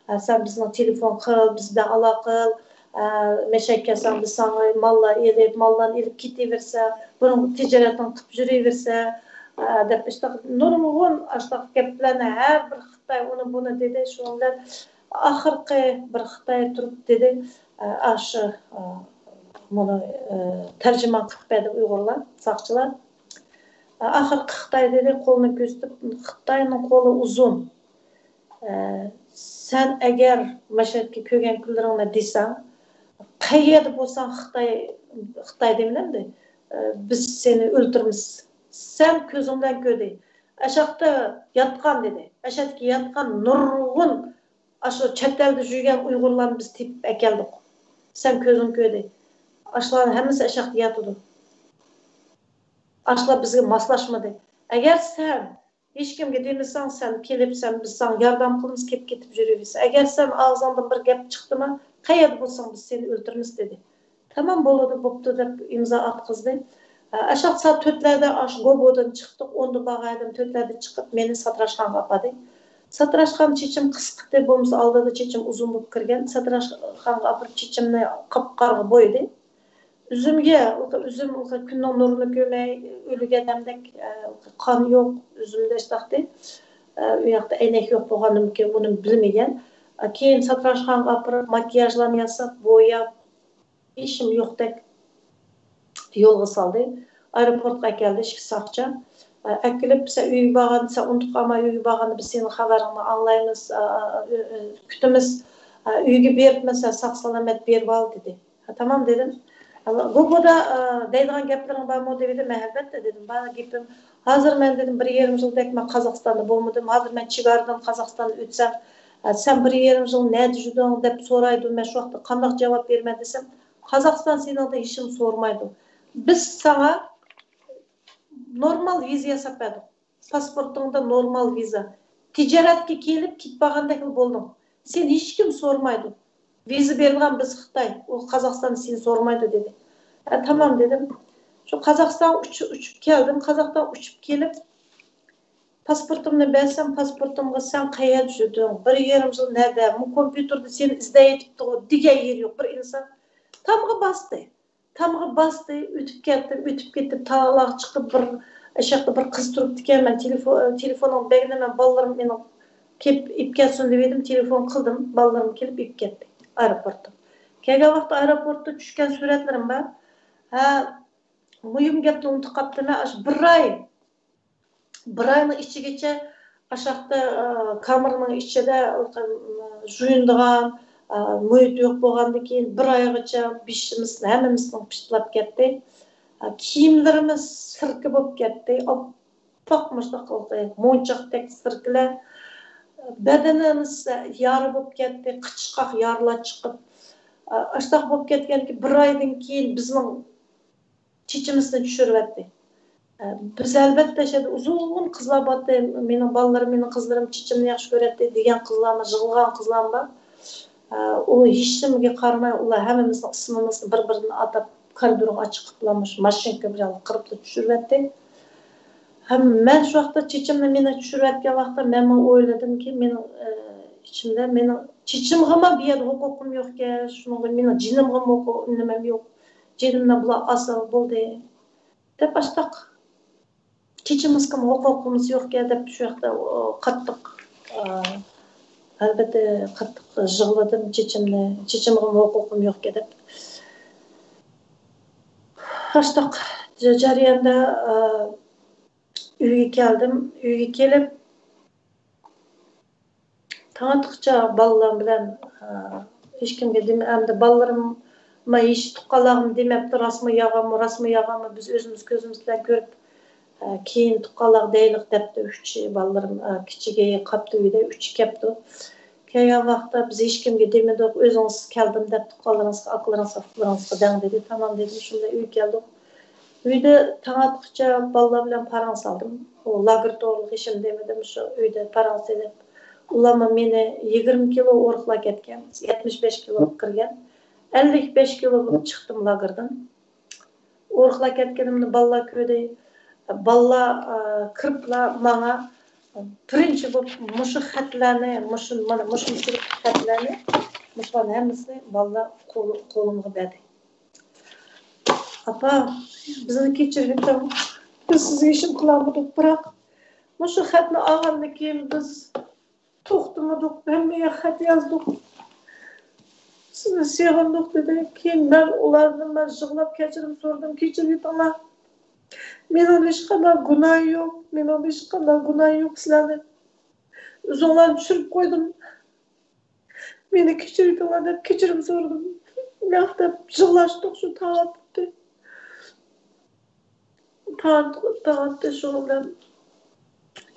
ئە، سەن بىزنىڭ تېلېفون قىل، بىز بىلەن ئالاقە قىل. ئە، مەشەققە كەلسەڭ، بىز ساڭا ماللار ئېلىپ، ماللارنى ئېلىپ كېتىۋېرسە، بۇرۇنقى تىجارەتنى قىلىپ يۈرۈۋېرسە، ئە، دەپ ئاشۇنداق نۇرغۇن ئاشۇنداق گەپلەرنى ھەر بىر خىتاي ئۇنى بۇنى دېدى. شۇنىڭ بىلەن ئاخىرقى بىر خىتاي تۇرۇپ دېدى، ئە، ئاشۇ، ئە، مۇنى، ئە، تەرجىمان قىلىپ بەردى ئۇيغۇرلار، ساقچىلار. ئاخىرقى خىتاي دېدى، قولىنى كۆرسىتىپ، خىتاينىڭ قولى ئۇزۇن. ئە، سەن ئەگەر مەشەدىكى كۆرگەن كۈنلىرىڭنى دېسەڭ، قەيەردە بولساڭ خىتاي، خىتاي دېمىدى ئەمدى، ئە، بىز سېنى ئۆلتۈرىمىز. سەن كۆزۈڭ بىلەن كۆردى. ئەشەقتە ياتقان دېدى. ئەشەدىكى ياتقان نۇرغۇن ئاشۇ چەت ئەلدە يۈرگەن ئۇيغۇرلارنى بىز تېپىپ ئەكەلدۇق. سەن كۆزۈڭ كۆردى. ئاشۇلارنىڭ ھەممىسى ئەشەقتە ياتىدۇ. ئاشۇلار بىزگە ماسلاشمىدى. ئەگەر سەن ھېچكىمگە دېمىسەڭ، سەن كېلىپ، سەن، بىز ساڭا ياردەم قىلىمىز، كېلىپ كېتىپ يۈرۈۋېرىسەن. ئەگەر سەن ئاغزىڭدىن بىر گەپ چىقتىما، قەيەردە بولساڭ بىز سېنى ئۆلتۈرىمىز دېدى. تامام بولىدۇ، بوپتۇ دەپ ئىمزا ئاتقۇزدى. ئاشاق سائەت تۆتلەردە ئاشۇ گوبودىن چىقتۇق، ئوندا بارغان ئىدىم، تۆتلەردە چىقىپ مېنى ساتىراشخانىغا ئاپاردى. ساتىراشخانا چېچىم قىسقىتى، بولمىسا ئالدىدا چېچىم ئۇزۇن بولۇپ كىرگەن. ساتىراشخانىغا ئاپىرىپ چېچىمنى قاپقارىغا بويىدى. ئۈزۈمگە، ئۈزۈم كۈننىڭ نۇرىنى كۆرمەي ئۆلگەن ئادەمدەك، قان يوق ئۈزۈمدە ئىشتاقتى. ئۇ ياقتا ئەينەك يوق بولغاندىمكىن، بۇنى بىلمىگەن. كېيىن ساتىراشخانىغا ئاپىرىپ ماكىياژلارنى ياساپ، بوياپ، ھېچنېمە يوقتەك يولغا سالدى. ئايروپورتقا ئەكەلدى ئىككى ساقچى. ئەكېلىپ، سەن ئۆيگە بارغاندا، سەن ئۇنتۇپ قالما، ئۆيگە بارغاندا بىز سېنىڭ خەۋىرىڭنى ئاڭلايمىز، كۈتىمىز. ئۆيگە بېرىپمۇ سەن ساق سالامەت بېرىۋال دېدى. تامام دېدىم. گوگودا دەيدىغان گەپلىرىڭ بارمۇ دېدى. مەن ئەلۋەتتە دېدىم، بار گېپىم. ھازىر مەن دېدىم، بىر يېرىم يىلدەك مەن قازاقىستاندا بولمىدىم. ھازىر مەن چېگرادىن قازاقىستاندا ئۆتسەم، سەن بىر يېرىم يىل نەدە يۈردۈڭ دەپ سورايدۇ. مەن شۇ ۋاقىتتا قانداق جاۋاب بېرىمەن دېسەم، قازاقىستان سېنىڭدىن ھېچنېمە سورىمايدۇ. بىز ساڭا نورمال ۋىزا ياساپ بەردۇق. پاسپورتۇڭدا نورمال ۋىزا. تىجارەتكە كېلىپ كېتىپ بارغاندەكلا بولدۇڭ. سېنى ھېچكىم سورىمايدۇ. ۋىزا بېرىدىغان بىز خىتاي. ئۇ قازاقىستان سېنى سورىمايدۇ دېدى. ھە، تامام دېدىم. شۇ قازاقىستانغا ئۇچۇپ، ئۇچۇپ كەلدىم. قازاقىستانغا ئۇچۇپ كېلىپ، پاسپورتۇمنى بەرسەم، پاسپورتۇمغا سەن قەيەردە يۈردۈڭ؟ بىر يېرىم يىل نەدە؟ مۇ كومپيۇتېردا سېنى ئىزدەۋېتىپتىغۇ دېگەن يېرى يوق بىر ئىنسان. تامغا باستى. تامغا باستى، ئۆتۈپ كەتتىم، ئۆتۈپ كېتىپ، تاغلارغا چىقىپ، بىر ئاشاقتا بىر قىز تۇرۇپتىكەن. مەن تېلېفون، تېلېفوننىڭ بەگىنى مەن بالىلىرىم مېنىڭ كېلىپ ئېلىپ كەتسۇن دېۋىدىم، تېلېفون قىلدىم، بالىلىرىم كېلىپ ئېلىپ كەتتى ئايروپورتتا. كەلگەن ۋاقىتتا ئايروپورتتا چۈشكەن سۈرەتلىرىم بار. ھە، مۇھىم گەپنى ئۇنتۇپ قاپتىمەن. ئاشۇ بىر ئاي، بىر ئاينىڭ ئىچىگىچە ئاشاقتا، ئا، كامېرنىڭ ئىچىدە، ئا، ژۇيۇنىدىغان، ئا، مۇھىت يوق بولغاندىن كېيىن بىر ئايغىچە بېشىمىز، ھەممىمىزنىڭ پىتلاپ كەتتى. ئا، كىيىملىرىمىز سىركە بولۇپ كەتتى. ئاپئاق مۇشۇنداق مونچاقتەك سىركىلەر. بەدىنىمىز يارا بولۇپ كەتتى. قىچىشقاق يارىلار چىقىپ، ئا، ئاشۇنداق بولۇپ كەتكەندىكىن بىر ئايدىن كېيىن بىزنىڭ چېچىمىزنى چۈشۈرۈۋەتتى. ئە، بىز ئەلۋەتتە شۇ يەردە ئۇزۇن قىزلار بارتتى. مېنىڭ بالىلىرىم، مېنىڭ قىزلىرىم چېچىمنى ياخشى كۆرەتتى دېگەن قىزلارمۇ، يىغلىغان قىزلارمۇ بار. ئە، ئۇ ھېچنېمىگە قارىماي، ئۇلار ھەممىمىزنىڭ ئىسمىمىزنى بىر-بىرىدىن ئاتاپ، كارىدورغا ئاچىقىپلا مۇشۇ ماشىنكا بىلەن قىرىپلا چۈشۈرۈۋەتتى. ھەم مەن شۇ ۋاقىتتا چېچىمنى مېنىڭ چۈشۈرۈۋەتكەن ۋاقىتتا مەنمۇ ئويلىدىمكى، مېنىڭ، ئە، ئىچىمدە مېنىڭ چېچىمغىمۇ بۇ يەردە ھوقۇقۇم يوقكەن، شۇنىڭغا مېنىڭ جېنىمغىمۇ ھوقۇق، نېمەم يوق. جېنىمنى بۇلار ئالسا بولدى دەپ ئاشتاق. چېچىمىزغىمۇ ھوقۇقىمىز يوقكەن دەپ شۇ ياقتا، ئو، قاتتىق، ئا، ئەلۋەتتە قاتتىق يىغلىدىم. چېچىمنى، چېچىمغىمۇ ھوقۇقۇم يوقكەن دەپ. ئاشتاق جەرياندا، ئا، ئۆيگە كەلدىم. ئۆيگە كېلىپ، تاڭ ئاتقۇچە بالىلار بىلەن، ئا، ھېچكىمگە دېمە-، ئەمدى بالىلىرىم، ما، ھېچ تۇغقانلارغىمۇ دېمەپتۇ، راستمۇ يالغانمۇ، راستمۇ يالغانمۇ، بىز ئۆزىمىز كۆزىمىز بىلەن كۆرۈپ، ئا، كېيىن تۇغقانلارغا دەيلىق دەپتۇ. ئۈچى بالىلىرىم، ئا، كىچىكى قاپتۇ ئۆيدە، ئۈچى كەپتۇ. كەلگەن ۋاقىتتا بىز ھېچكىمگە دېمىدۇق، ئۆزىڭىز كەلدىم دەپ تۇغقانلىرىڭىزغا، ئاكىلىرىڭىزغا، ئۇكىلىرىڭىزغا دەڭ دېدى. تامام دېدىم، شۇ بىلەن ئۆيگە كەلدۇق. ئۆيدە تاڭ ئاتقۇچە بالىلار بىلەن پاراڭ سالدىم. ئۇ لاگېر توغرىلىق ھېچنېمە دېمىدىم، شۇ ئۆيدە پاراڭ سېلىپ. ئۇلارمۇ مېنى يىگىرمە كىلو ئورۇقلاپ كەتكەن، يەتمىش بەش كىلو بولۇپ كىرگەن. ئەللىك بەش كىلو بولۇپ چىقتىم لاگېردىن. ئورۇقلاپ كەتكىنىمنى بالىلار كۆردى. بالىلار، ئا، كىرىپلا ماڭا بىرىنچى بولۇپ مۇشۇ خەتلەرنى، مۇشۇ، مانا مۇشۇ خەتلەرنى، مۇشۇلارنىڭ ھەممىسىنى بالىلار قول-، قولۇمغا بەردى. ئاپا، بىزنى كەچۈرۈۋېتىڭ. بىز سىزگە ھېچنېمە قىلالمىدۇق، بىراق مۇشۇ خەتنى ئالغاندىن كېيىن بىز توختىمىدۇق، ھەممىگە خەت يازدۇق. سىزنى سېغىندۇق دېدى. كېيىن مەن ئۇلاردىن مەن يىغلاپ كەچۈرۈم سورىدىم، كەچۈرۈۋېتىڭلار. مېنىڭ ھېچقانداق گۇناھىم يوق، مېنىڭ ھېچقانداق گۇناھىم يوق سىلەرنى. ئۆزۈڭلارنى چۈشۈرۈپ قويدۇم. مېنى كەچۈرۈۋېتىڭلار دەپ كەچۈرۈم سورىدىم. مەختەپ يىغلاشتۇق شۇ تاڭ ئاتتى. تاڭ، تاڭ ئاتتى شۇنىڭ بىلەن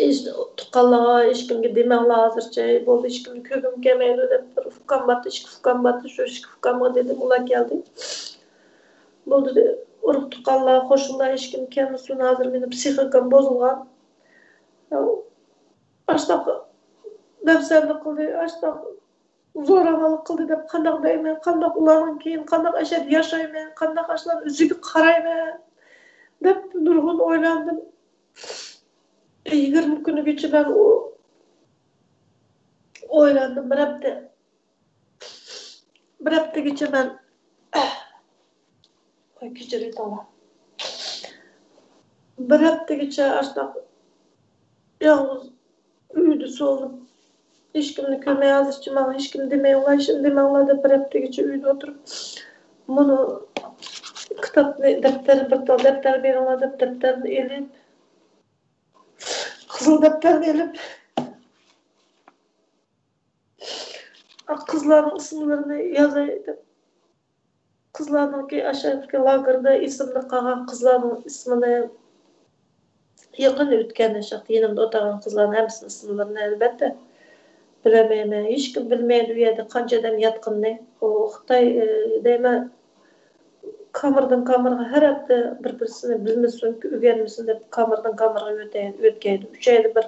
ھېچ تۇغقانلارغا، ھېچكىمگە دېمەڭلار ھازىرچە، بولدى، ھېچكىمنى كۆرگۈم كەلمەيدۇ دەپ بىر ئۇكام بارتى، ئىككى ئۇكام بارتى، شۇ ئىككى ئۇكامغا دېدىم، ئۇلار كەلدى. بولدى، ئۇرۇق تۇغقانلار، قوشنىلار ھېچكىم كەلمىسۇن، ھازىر مېنىڭ پسىخىكام بۇزۇلغان. ئاشتاق دەپسەندە قىلدى، ئاشتاق زوراۋانلىق قىلدى دەپ قانداق دەيمەن؟ قانداق ئۇلارنىڭ كېيىن قانداق ئەشەدە ياشايمەن؟ قانداق ئاشۇلارنىڭ يۈزىگە قارايمەن؟ دەپ نۇرغۇن ئويلاندىم. يىگىرمە كۈنىگىچە مەن ئۇ ئويلاندىم، بىر ھەپتە، بىر ھەپتىگىچە مەن، ۋاي، كەچۈرۈڭلار. بىر ھەپتىگىچە ئاشۇنداق يالغۇز ئۆيدە سولىنىپ، ھېچكىمنى كۆرمەي، ھازىرچە ماڭا ھېچكىم دېمەيۋالغاي، ھېچكىم دېمەڭلار دەپ، بىر ھەپتىگىچە ئۆيدە ئولتۇرۇپ، مۇنۇ كىتابنى، دەپتەر، بىر تال دەپتەر بېرىڭلار دەپ، دەپتەرنى ئېلىپ، قىزىل دەپتەرنى ئېلىپ، قىزلارنىڭ ئىسىملىرىنى يازاي دەپ، قىزلارنىڭكى ئاشۇ لاگېردا ئېسىمدە قالغان قىزلارنىڭ ئىسمىنى، يېقىن ئۆتكەن، ئاشۇ يېنىمدا ئولتۇرغان قىزلارنىڭ ھەممىسىنىڭ ئىسىملىرىنى، ئەلۋەتتە، بىلەلمەيمەن. ھېچكىم بىلمەيدۇ ئۇ يەردە قانچە ئادەم ياتقىنىنى. ئۇ خىتاي، ئى، دەيمەن، كامېردىن كامېرغا ھەر ھەپتە بىر-بىرسىنى بىلمىسۇن، ئۆگەنمىسۇن دەپ، كامېردىن كامېرغا يۆتەي-، يۆتكەيدۇ. ئۈچ ئايدا بىر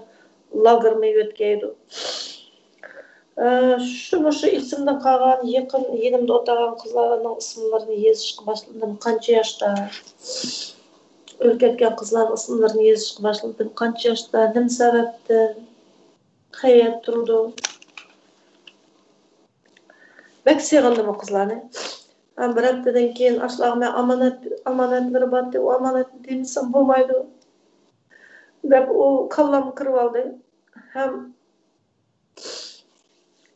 لاگېرمۇ يۆتكەيدۇ. ئە، شۇ، مۇشۇ ئېسىمدىن قالغان يېقىن يېنىمدا ئولتۇرغان قىزلارنىڭ ئىسىملىرىنى يېزىشقا باشلىدىم. قانچە ياشتا ئۆلۈپ كەتكەن قىزلارنىڭ ئىسىملىرىنى يېزىشقا باشلىدىم. قانچە ياشتا، نېمە سەۋەبتىن، قەيەردە تۇرىدۇ. بەك سېغىندىم ئۇ قىزلارنى. ھەم بىر ھەپتىدىن كېيىن ئاشۇلارغا مەن ئامانەت، ئامانەتلىرى بارتى، ئۇ ئامانەتنى دېمىسەم بولمايدۇ دەپ، ئۇ كاللامغا كىرىۋالدى. ھەم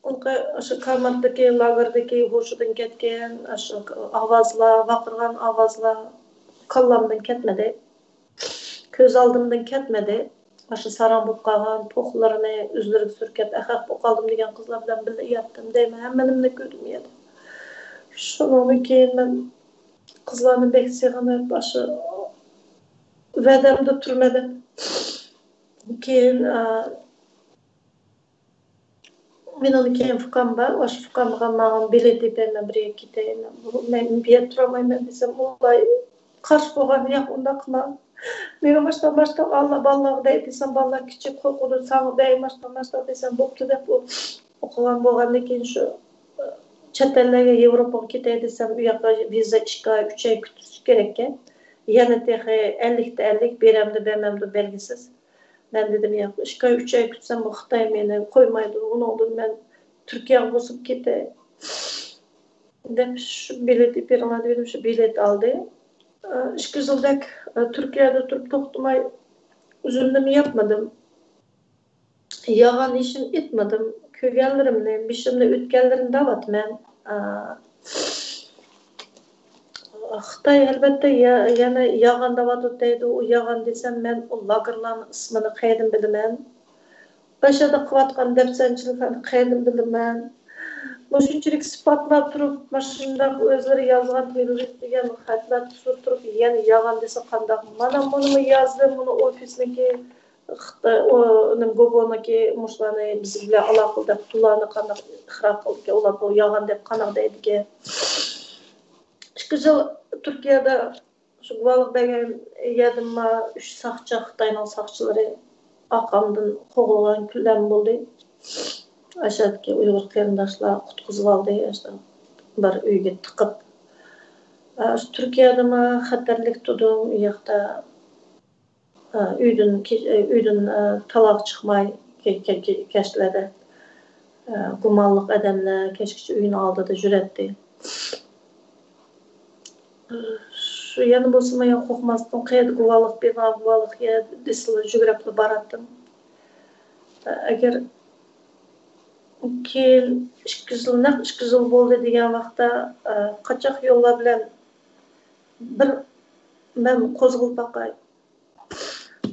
ئۇنىڭ ئاشۇ كامېردىكى، لاگېردىكى ھوشىدىن كەتكەن، ئاشۇ ئاۋازلار، ۋارقىرىغان ئاۋازلار كاللامدىن كەتمىدى. كۆز ئالدىمدىن كەتمىدى. ئاشۇ ساراڭ بولۇپ قالغان پوخلىرىنى ئۆزلىرىگە سۈركەپ، ئەخەق بولۇپ قالدىم دېگەن قىزلار بىلەن بىللە ياتتىم دەيمەن. ھەممىنىمنى كۆردۈم يەنە. شۇنىڭدىن كېيىن مەن قىزلارنى بەك سېغىنىپ، ئاشۇ ۋەدەمدە تۇرىمەن دەپ. كېيىن، ئا، مېنىڭ كېيىن ئۇكام بار، ئاشۇ ئۇكامغا ماڭا بېلەت ئېلىپ بەرمە، بىر يەرگە كېتەي. مەن، مەن بۇ يەردە تۇرالمايمەن دېسەم، ئۇلار قارشى بولغان، ياق، ئۇنداق قىلما. مېنى ماشتا، ماشتا، ئاللا بالىلارغا دەي دېسەم، بالىلار كىچىك، قورقىدۇ، ساڭا دەي، ماشتا، ماشتا دېسەم، بوپتۇ دەپ، ئۇ ئوقۇغان بولغاندىن كېيىن شۇ چەت ئەللەرگە، ياۋروپاغا كېتەي دېسەم، ئۇ ياققا ۋىزا ئىككى ئاي، ئۈچ ئاي كۈتۈش كېرەككەن. يەنە تېخى ئەللىكتە ئەللىك، بېرەمدۇ، بەرمەمدۇ بەلگىسىز. مەن دېدىم، ياق، ئىككى ئاي، ئۈچ ئاي كۈتسەم، بۇ خىتاي مېنى قويمايدۇ، ئۇنىڭدىن مەن تۈركىيەگە بوسۇپ كېتەي دەپ، شۇ بېلەت ئېلىپ بېرىڭلار دېدىم، شۇ بېلەت ئالدى. ئىككى يىلدەك تۈركىيەدە تۇرۇپ توختىماي، ئۆزۈمنىمۇ ياپمىدىم. يالغان ھېچنېمە ئېيتمىدىم. كۆرگەنلىرىمنى، بېشىمدىن ئۆتكەنلىرىنى دەۋاتىمەن. ئا، خىتاي ئەلۋەتتە يە-، يەنە يالغان دەۋاتىدۇ دەيدۇ. ئۇ يالغان دېسەم، مەن ئۇ لاگېرلارنىڭ ئىسمىنى قەيەردىن بىلىمەن؟ ئاشۇ يەردە قىلىۋاتقان دەپسەندىچىلىكلەرنى قەيەردىن بىلىمەن؟ مۇشۇنچىلىك ئىسپاتلاپ تۇرۇپ، مانا شۇنداق ئۆزلىرى يازغان تېررورىست دېگەن خەتلەر تۇتۇپ تۇرۇپ، يەنە يالغان دېسە قانداق؟ مانا مۇنىمۇ يازدىم، مۇنۇ ئوفىسنىڭكى، خىتاي، ئۇ، نېمە، گوگونىڭكى مۇشۇلارنى بىز بىلەن ئالاقىلىدەپ، ئۇلارنى قانداق ئىقرار قىلىدىكەن، ئۇلار بۇ يالغان دەپ قانداق دەيدىكەن؟ ئىككى يىل تۈركىيەدە شۇ گۇۋاھلىق بەرگەن يەردىمۇ ئۈچ ساقچى، خىتاينىڭ ساقچىلىرى ئارقامدىن قوغلىغان كۈنلەرمۇ بولدى. ئاشۇ يەردىكى ئۇيغۇر قېرىنداشلار قۇتقۇزۇۋالدى، ئاشۇ بىر ئۆيگە تىقىپ. ئاشۇ تۈركىيەدىمۇ خەتەرلىك تۇردۇم، ئۇ ياقتا. ئە، ئۆيدىن كە-، ئە، ئۆيدىن، ئە، تالاغا چىقماي، كە-، كە-، كە-، كەچلەردە، ئە، گۇمانلىق ئادەملەر كەچكىچە ئۆينىڭ ئالدىدا يۈرەتتى. شۇ يەنە بولسىمۇ، يەنە قورقماستىن، قەيەردە گۇۋاھلىق بېرىدىغان، گۇۋاھلىق يەر دېسىلا يۈگۈرۈپلا باراتتىم. ئە، ئەگەر كېيىن ئىككى يىل، نەق ئىككى يىل بولدى دېگەن ۋاقىتتا، ئە، قاچاق يوللار بىلەن بىر مەن قوزغىلىپ باقاي.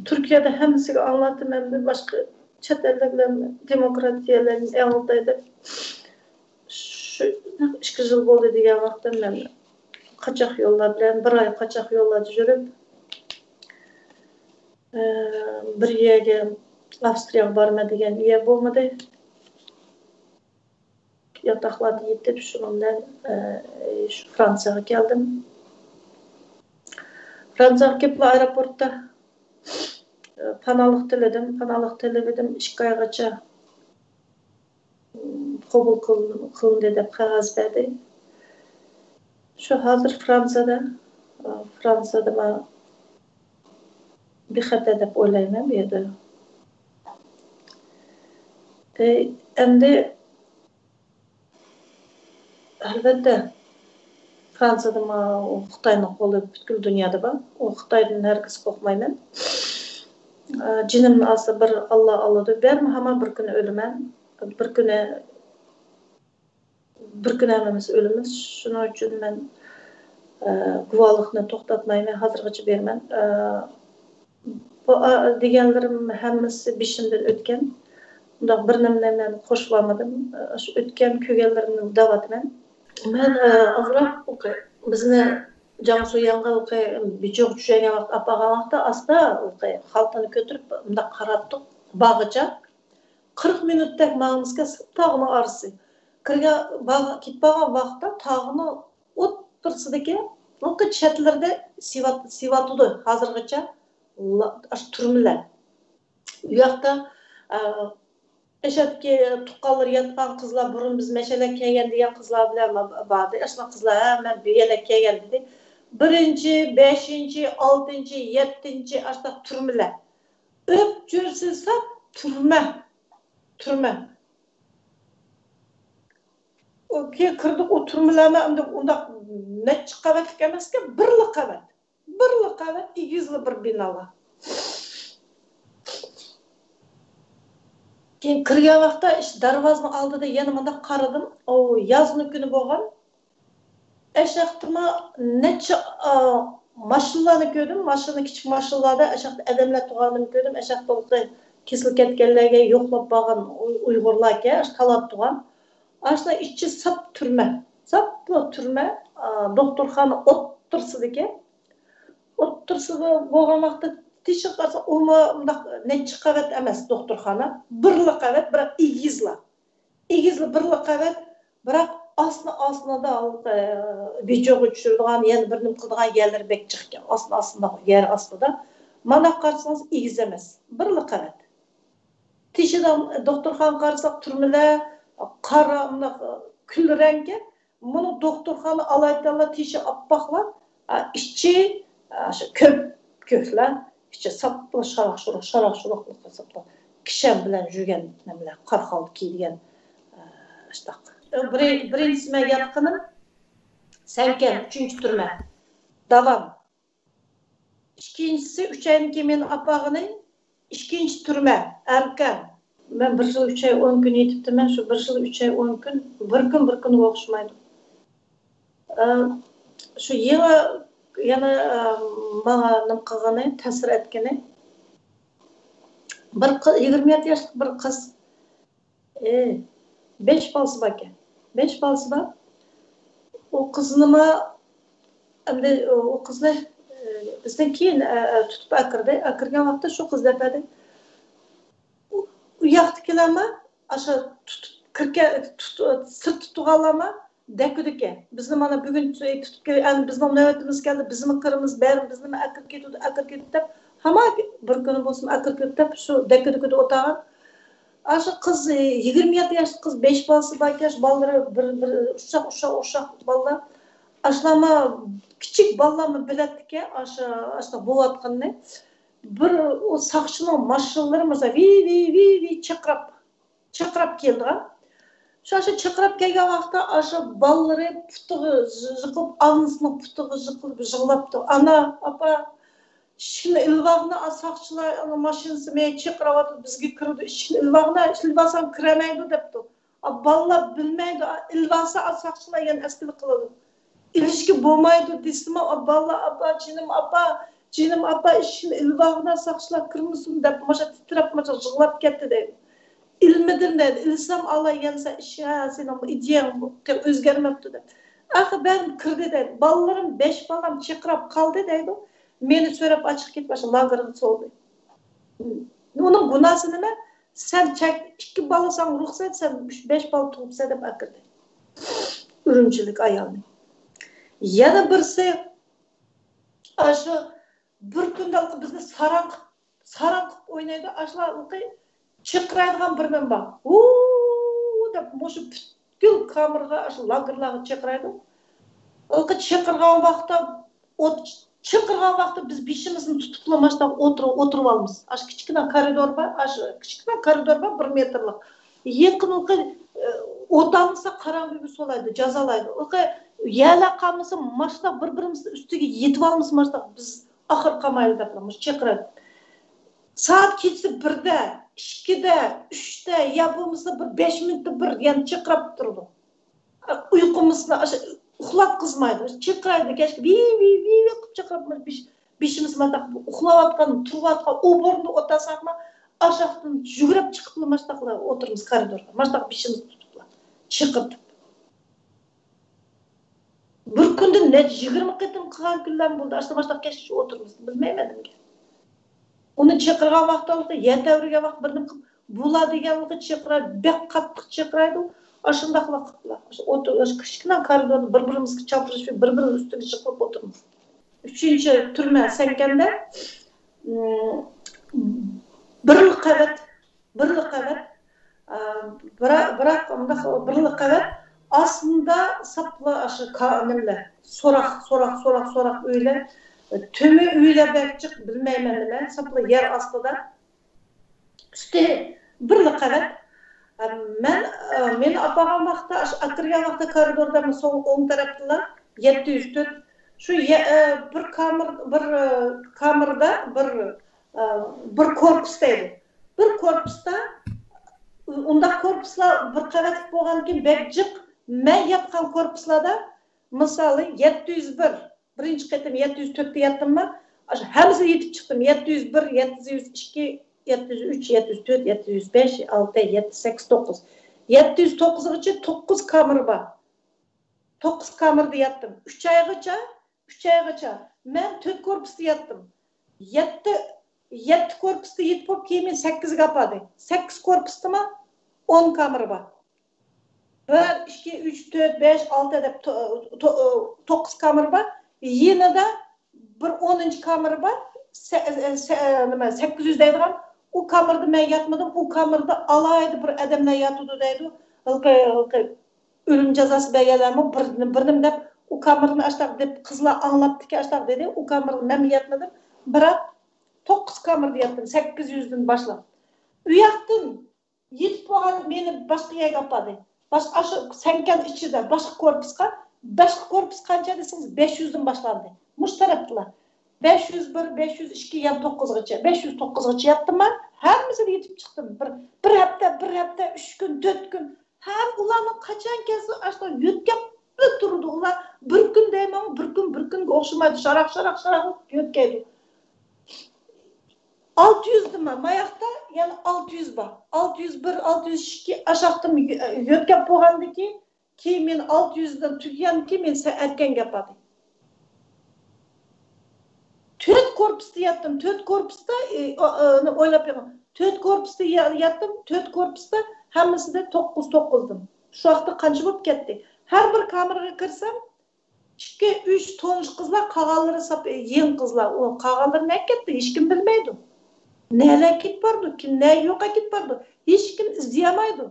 تۈركىيەدە ھەممىسىگە ئاڭلاتتىم، ئەمدى باشقا چەت ئەللەر بىلەن دېموكراتىيەلەرنى ئاڭلىتاي دەپ. شۇ ئىككى يىل بولدى دېگەن ۋاقىتتا مەن قاچاق يوللار بىلەن، بىر ئاي قاچاق يوللاردا يۈرۈپ، ئە، بىر يەرگە، ئاۋسترىيەگە بارىمەن دېگەن يەر بولمىدى. ياتاقلاردا يېتىپ، شۇنىڭ بىلەن، ئە، شۇ فرانسىيەگە كەلدىم. فرانسىيەگە كېلىپلا ئايروپورتتا، ئە، پاناھلىق تىلىدىم. پاناھلىق تىلىۋىدىم، ئىككى ئايغىچە، ئىم، قوبۇل قىلىن-، قىلىندى دەپ قەغەز بەردى. شۇ ھازىر فرانسىيەدە، ئە، فرانسىيەدە مەن بىخەتەر دەپ ئويلايمەن بۇ يەردە. ئەمدى ئەلۋەتتە، فرانسىيەدىمۇ خىتاينىڭ قولى پۈتكۈل دۇنيادا بار. ئۇ خىتايدىن ھەرگىز قورقمايمەن. ئە، جېنىمنى ئالسا بىر ئاللا ئالىدۇ. بەرمۇ ھامان بىر كۈنى ئۆلىمەن. بىر كۈنى، بىر كۈنى ھەممىمىز ئۆلىمىز. شۇنىڭ ئۈچۈن مەن، ئە، گۇۋاھلىقنى توختاتمايمەن. ھازىرغىچە بېرىمەن. ئە، بۇ، ئا، دېگەنلىرىم ھەممىسى بېشىمدىن ئۆتكەن. ئۇنداق بىر نېمىنى مەن قوشۇۋالمىدىم. ئاشۇ ئۆتكەن، كۆرگەنلىرىمنى دەۋاتىمەن. مەن، ئە، ئازراق بىزنى جياڭسۇياڭغا بىچۇغ چۈشەنگەن ۋاقىت ئاپارغان ۋاقىتتا ئاستا خالتىنى كۆتۈرۈپ مۇنداق قاراتتۇق باغىچە. قىرىق مىنۇتتەك ماڭىمىزكەن، تاغنىڭ ئارىسى. كىرگەن، باغ-، كېتىپ بارغان ۋاقىتتا تاغنىڭ ئوتتۇرىسىدىكى چەتلىرىدە سېۋەت-، سېۋەتىدۇ ھازىرغىچە. لا-، ئاشۇ تۈرمىلەر. ئۇ ياقتا، ئە، ئەشەدىكى تۇغقانلىرى ياتقان قىزلار، بۇرۇن بىز مەشەلەك كەلگەن دېگەن قىزلار بىلەن ما-، باردى. ئاشۇنداق قىزلار، ھە، مەن بىر يەلەك كەلگەن دېدى. بىرىنچى، بەشىنچى، ئالتىنچى، يەتتىنچى، ئاشۇنداق تۈرمىلەر. ئۆپچۈرسى ساپ تۈرمە. تۈرمە. ئۇ كېيىن كىردۇق، ئۇ تۈرمىلەرنى ئەمدى ئۇنداق نەچچە قەۋەتلىك ئەمەسكەن، بىرلا قەۋەت. بىرلا قەۋەت ئېگىزلا بىر بىنالار. كېيىن كىرگەن ۋاقىتتا ئىش دەرۋازىنىڭ ئالدىدا يەنە مۇنداق قارىدىم. ئۇ يازنىڭ كۈنى بولغان. ئەشەقتىمۇ نەچچە، ئا، ماشىنىلارنى كۆردۈم. ماشىنا، كىچىك ماشىنىلاردا ئەشەقتە ئادەملەر تۇرغانلىرىنى كۆردۈم. ئەشەقتە كېسىلىپ كەتكەنلەرگە يوقلاپ بارغان ئۇ-، ئۇيغۇرلاركەن، ئاشۇ تالانت تۇرغان. ئاشۇ ئىچى ساپ تۈرمە. ساپلا تۈرمە، ئا، دوختۇرخانا ئوتتۇرىسىدىكى. ئوتتۇرىسىدا بولغان ۋاقىتتا تېشىغا قارىسا، ئۇمۇ مۇنداق نەچچە قەۋەت ئەمەس دوختۇرخانا. بىرلا قەۋەت، بىراق ئېگىزلا. ئېگىزلا بىرلا قەۋەت، بىراق ئاستى ئاستىدا ھېلىقى ۋىدىيوغا چۈشۈرىدىغان، يەنە بىر نېمە قىلىدىغان يەرلىرى بەك جىقكەن. ئاستى ئاستىدا، يەر ئاستىدا. مانا قارىسىڭىز ئېگىز ئەمەس، بىرلا قەۋەت. تېشىدا دوختۇرخانا قارىساق تۈرمىلەر، قارا، مۇنداق كۈل رەڭكى. مۇنۇ دوختۇرخانا ئالايىتەنلا تېشى ئاپئاقلا، ئا، ئىچى، ئا، شۇ كۆپ كۆكلەر، ئىچى ساپلا شاراق-شۇرۇق، شاراق-شۇرۇقلۇق ساپلا. كىشەن بىلەن يۈرگەن نېمىلەر، قارا خالتا كىيگەن، ئا، شۇنداق. بىرى-، بىرىنچىسى مەن ياتقىنىم سەنكەن، ئۈچىنچى تۈرمە. داۋام. ئىككىنچىسى ئۈچ ئايدىن كېيىن مېنى ئاپارغىنى ئىككىنچى تۈرمە، ئەركان. مەن بىر يىل ئۈچ ئاي ئون كۈن يېتىپتىمەن، شۇ بىر يىل ئۈچ ئاي ئون كۈن، بىر كۈن بىر كۈنگە ئوخشىمايدۇ. ئە، شۇ يېڭى يەنە، ئە، ماڭا نېمە قىلغىنى، تەسىر ئەتكىنى، بىر قىز، يىگىرمە يەتتە ياشلىق بىر قىز، ئى، بەش بالىسى باركەن. بەش بالىسى بار. ئۇ قىزنىمۇ، ئەمدى ئۇ قىزنى، ئى، بىزدىن كېيىن، ئە، ئە، تۇتۇپ ئەكىردى. ئەكىرگەن ۋاقىتتا شۇ قىز دەپ بەردى. ئۇ، ئۇ ياقتىكىلەرمۇ، ئاشۇ تۇتۇپ، كىركە-، تۇت-، سىرتتا تۇرغانلارمۇ دەككىدىكى. بىزنى مانا بۈگۈن تۇتۇپ كىر-، ئەمدى بىزنىڭ نۆۋىتىمىز كەلدى، بىزمۇ كىرىمىز، بەرىبىر بىزنىمۇ ئەكىرىپ كېتىدۇ، ئەكىرىپ كېتىدۇ دەپ، ھامان بىر كۈنى بولسىمۇ ئەكىرىپ كېتىدۇ دەپ، شۇ دەككىدىكىدە ئولتۇرغان. ئاشۇ قىز، يىگىرمە يەتتە ياشلىق قىز، بەش بالىسى باركەن، بالىلىرى بىر، بىر ئۇششاق، ئۇششاق، ئۇششاق بالىلار. ئاشۇلارمۇ، كىچىك بالىلارمۇ بىلەتتىكەن، ئاشۇ، ئاشۇنداق بولۇۋاتقىنىنى. بىر ئۇ ساقچىنىڭ ماشىنىلىرى مىسال، ۋىي، ۋىي، ۋىي، ۋىي چىرقىراپ، چىرقىراپ كېلىدىغان. شۇ، شۇ چىرقىراپ كەلگەن ۋاقىتتا ئاشۇ بالىلىرى پۇتىغا يىقىلىپ، ئانىسىنىڭ پۇتىغا يىقىلىپ يىغلاپتۇ. «ئانا، ئاپا، ئىشىكنى ئېلىۋالغىنا، ساقچىلار ماشىنىسى مېنى چىرقىراۋاتىدۇ، بىزگە كىرىدۇ، ئىشىكنى ئېلىۋالغىنا، ئېلىۋالسام كىرەلمەيدۇ» دەپتۇ. ئا، بالىلار بىلمەيدۇ، ئا، ئېلىۋالسا، ئا، ساقچىلار يەنە ئەسكىلىك قىلىدۇ. ئېلىشكە بولمايدۇ دېسىمۇ، ئا، بالىلار، «ئاپا، جېنىم ئاپا، جېنىم ئاپا، ئىشىكنى ئېلىۋالغىنا، ساقچىلار كىرمىسۇن» دەپ، مۇشۇ تىترەپ، مۇشۇ يىغلاپ كەتتى دەيدۇ. «ئىلمىدىم» دەيدۇ. «ئىلسام ئالا يەنسە ئىشىك، ھە، سېنىڭ بۇ ئىدىيەڭ بۇ تېخى ئۆزگەرمەپتۇ» دەپ. ئاخىر بەرىبىر كىردى دەيدۇ. بالىلىرىم، بەش بالام چىرقىراپ قالدى دەيدۇ. مېنى سۆرەپ ئاچىقىپ كېتىپ، ئاشۇ لاگېرغا سولدى. ئۇنىڭ گۇناھسى نېمە؟ سەن چەك-، ئىككى بالا ساڭا رۇخسەت، سەن ئۈچ، بەش بالا تۇغۇپسەن دەپ ئەكىردى. ئۈرۈمچىلىك ئايالنى. يەنە بىرسى، ئاشۇ بىر كۈندە بىزنى ساراڭ قىپ، ساراڭ قىپ ئوينايدۇ. ئاشۇلار چىرقىرايدىغان بىر نېمە بار. ھۇ دەپ مۇشۇ پۈتكۈل كامېرغا، ئاشۇ لاگېرلارغا چىرقىرايدۇ. ھېلىقى چىرقىرىغان ۋاقىتتا، ئوت، چىرقىرىغان ۋاقىتتا بىز بېشىمىزنى تۇتۇپلا ماشۇنداق ئولتۇرۇپ، ئولتۇرۇپ ئالىمىز. ئاشۇ كىچىككىنە كارىدور بار، ئاشۇ كىچىككىنە كارىدور بار، بىر مېتىرلىق. يېقىنقى ئوت ئالمىسا، قاراڭغۇ بولالايدۇ، جازالايدۇ. يەرلەر قالمىسا، ماشتا بىر-بىرىمىزنىڭ ئۈستىگە يېتىپ ئالمىسا، ماشتا بىز ئاخىر قالمايلى دەپلا مۇشۇ چېقىرىپ. سائەت كېچىسى بىردە، ئىككىدە، ئۈچتە يا بولمىسا بىر بەش مىنۇتتا بىر يەنە چېقىراپ تۇرىدۇ. ئۇيقۇمىزنى ئۇخلاتقۇزمايدۇ. چېقىرايدۇ، كەچكە ۋىي ۋىي ۋىي ۋىي قىلىپ چېقىراپ، بېشىمىز مانداق ئۇخلاۋاتقان، تۇرۇۋاتقان، ئۇ بۇرنىدا ئولتۇرساقمۇ، ئاشاقتىن يۈگۈرۈپ چىقىپلا ماشتاقلا ئولتۇرىمىز كارىدوردا. ماشتاق بېشىمىزنى تۇتۇپلا چېقىرتىپ. بىر كۈندە نەچچە يىگىرمە قېتىم قىلغان كۈنلەرمۇ بولدى. ئاشتا ماشتاق كەچكىچە ئولتۇرىمىز. بىلمەيمەن نېمىگە. ئۇنى چېقىرغان ۋاقتىدا يەر تەۋرىگەن ۋاقىت بىر نېمە قىلىپ، بۇلا دېگەن ۋاقىت چېقىرايدۇ، بەك قاتتىق چېقىرايدۇ. ئاشۇنداقلا قىپلا. ئاشۇ ئولتۇر-، ئاشۇ كىچىككىنە كارىدوردا بىر بىرىمىزگە چاپلىشىپ، بىر بىرىمىز ئۈستىگە چىقىپ ئولتۇرىمىز. ئۈچىنچى تۈرمە سەنكەندە، ئىم، بىرلا قەۋەت، بىرلا قەۋەت، ئا، بىرا-، بىراق، مۇنداق بىرلا قەۋەت ئاستىدا ساپلا ئاشۇ كا-، نېمىلەر، سوراق، سوراق، سوراق، سوراق ئۆيلەر، تۆمۈر ئۆيلەر بەك جىق، بىلمەيمەن نېمە، ساپلا يەر ئاستىدا. ئۈستى بىرلا قەۋەت. ئا، مەن، ئا، مېنى ئاپارغان ۋاقىتتا، ئاشۇ ئاكىرگەن ۋاقىتتا كارىدوردا سول ئوڭ تەرەپتىلا يەتتە يۈز تۆت. شۇ يە-، ئە، بىر كامېر-، بىر، ئە، كامېردا بىر، ئە، بىر كورپۇس دەيدۇ. بىر كورپۇستا، ئۇنداق كورپۇسلار بىر قەۋەتلىك بولغاندىكىن بەك جىق. مەن ياتقان كورپۇسلاردا، مىسالى، يەتتە يۈز بىر، بىرىنچى قېتىم يەتتە يۈز تۆتتە ياتتىممۇ، ئاشۇ ھەممىسىدە يېتىپ چىقتىم. يەتتە يۈز بىر، يەتتە يۈز ئىككى، يەتتە يۈز ئۈچ، يەتتە يۈز تۆت، يەتتە يۈز بەش، ئالتە، يەتتە، سەككىز، توققۇز. يەتتە يۈز توققۇزغىچە توققۇز كامېرا بار. توققۇز كامېردا ياتتىم. ئۈچ ئايغىچە، ئۈچ ئايغىچە. مەن تۆت كورپۇستا ياتتىم. يەتتە، يەتتە كورپۇستا يېتىپ بولۇپ، كېيىن مېنى سەككىزگە ئاپاردى. سەككىز كورپۇستىمۇ ئون كامېرا بار. بىر، ئىككى، ئۈچ، تۆت، بەش، ئالتە دەپ تو-، تو-، توققۇز كامېرا بار. يېنىدا بىر ئونىنچى كامېرا بار. سە-، سە-، نېمە، سەككىز يۈز دەيدىغان. ئۇ كامېردا مەن ياتمىدىم. ئۇ كامېردا ئالاھىدە بىر ئادەملەر ياتىدۇ دەيدۇ. ھېلىقى، ھېلىقى ئۆلۈم جازاسى بەرگەنلەرمۇ بىر، بىر نېمە دەپ، ئۇ كامېرنى ئاشتاق دەپ قىزلار ئاڭلاپتىكەن، ئاشتاق دېدى. ئۇ كامېردا مەن ياتمىدىم. بىراق توققۇز كامېردا ياتتىم، سەككىز يۈزدىن باشلاپ. ئۇ ياقتىن يېتىپ بولغان مېنى باشقا يەرگە ئاپاردى. باشقا، ئاشۇ سەنكەن ئىچىدە باشقا كورپۇسقا، باشقا كورپۇس قانچە دېسىڭىز، بەش يۈزدىن باشلاندى. مۇشۇ تەرەپتىلا. بەش يۈز بىر، بەش يۈز ئىككى، يەنە توققۇزغىچە، بەش يۈز توققۇزغىچە ياتتىم مەن. ھەممىسىدە يېتىپ چىقتىم. بىر، بىر ھەپتە، بىر ھەپتە، ئۈچ كۈن، تۆت كۈن. ھەم ئۇلارنىڭ قاچان كەلسە، ئاشۇنداق يۆتكەپلا تۇرىدۇ. ئۇلار بىر كۈن دەيمەن، بىر كۈن، بىر كۈنگە ئوخشىمايدۇ. شاراق، شاراق، شاراق يۆتكەيدۇ. ئالتە يۈز دېمە، ماياقتا يەنە ئالتە يۈز بار. ئالتە يۈز بىر، ئالتە يۈز ئىككى ئاشاقتىن يۆتكەپ بولغاندىن كېيىن، كېيىن مېنى ئالتە يۈزدىن تۈگىگەندىن كېيىن مېنى سەن ئەركەنگە ئاپاردى. تۆت كورپۇستا ياتتىم، تۆت كورپۇستا، ئى، ئو-، ئى، ئويلاپ بېقىڭ. تۆت كورپۇستا يا-، ياتتىم، تۆت كورپۇستا ھەممىسىدە توققۇز، توققۇزدىن. شۇ ۋاقىتتا قانچە بولۇپ كەتتى؟ ھەر بىر كامېرغا كىرسەم، ئىككى، ئۈچ تونۇش قىزلار، قالغانلىرى ساپ يېڭى قىزلار. ئۇ قالغانلىرى نەگە كەتتى؟ ھېچكىم بىلمەيدۇ. نەلەرگە كېتىپ بارىدۇ؟ كىم، نە يوققا كېتىپ بارىدۇ؟ ھېچكىم ئىزدىيەلمەيدۇ.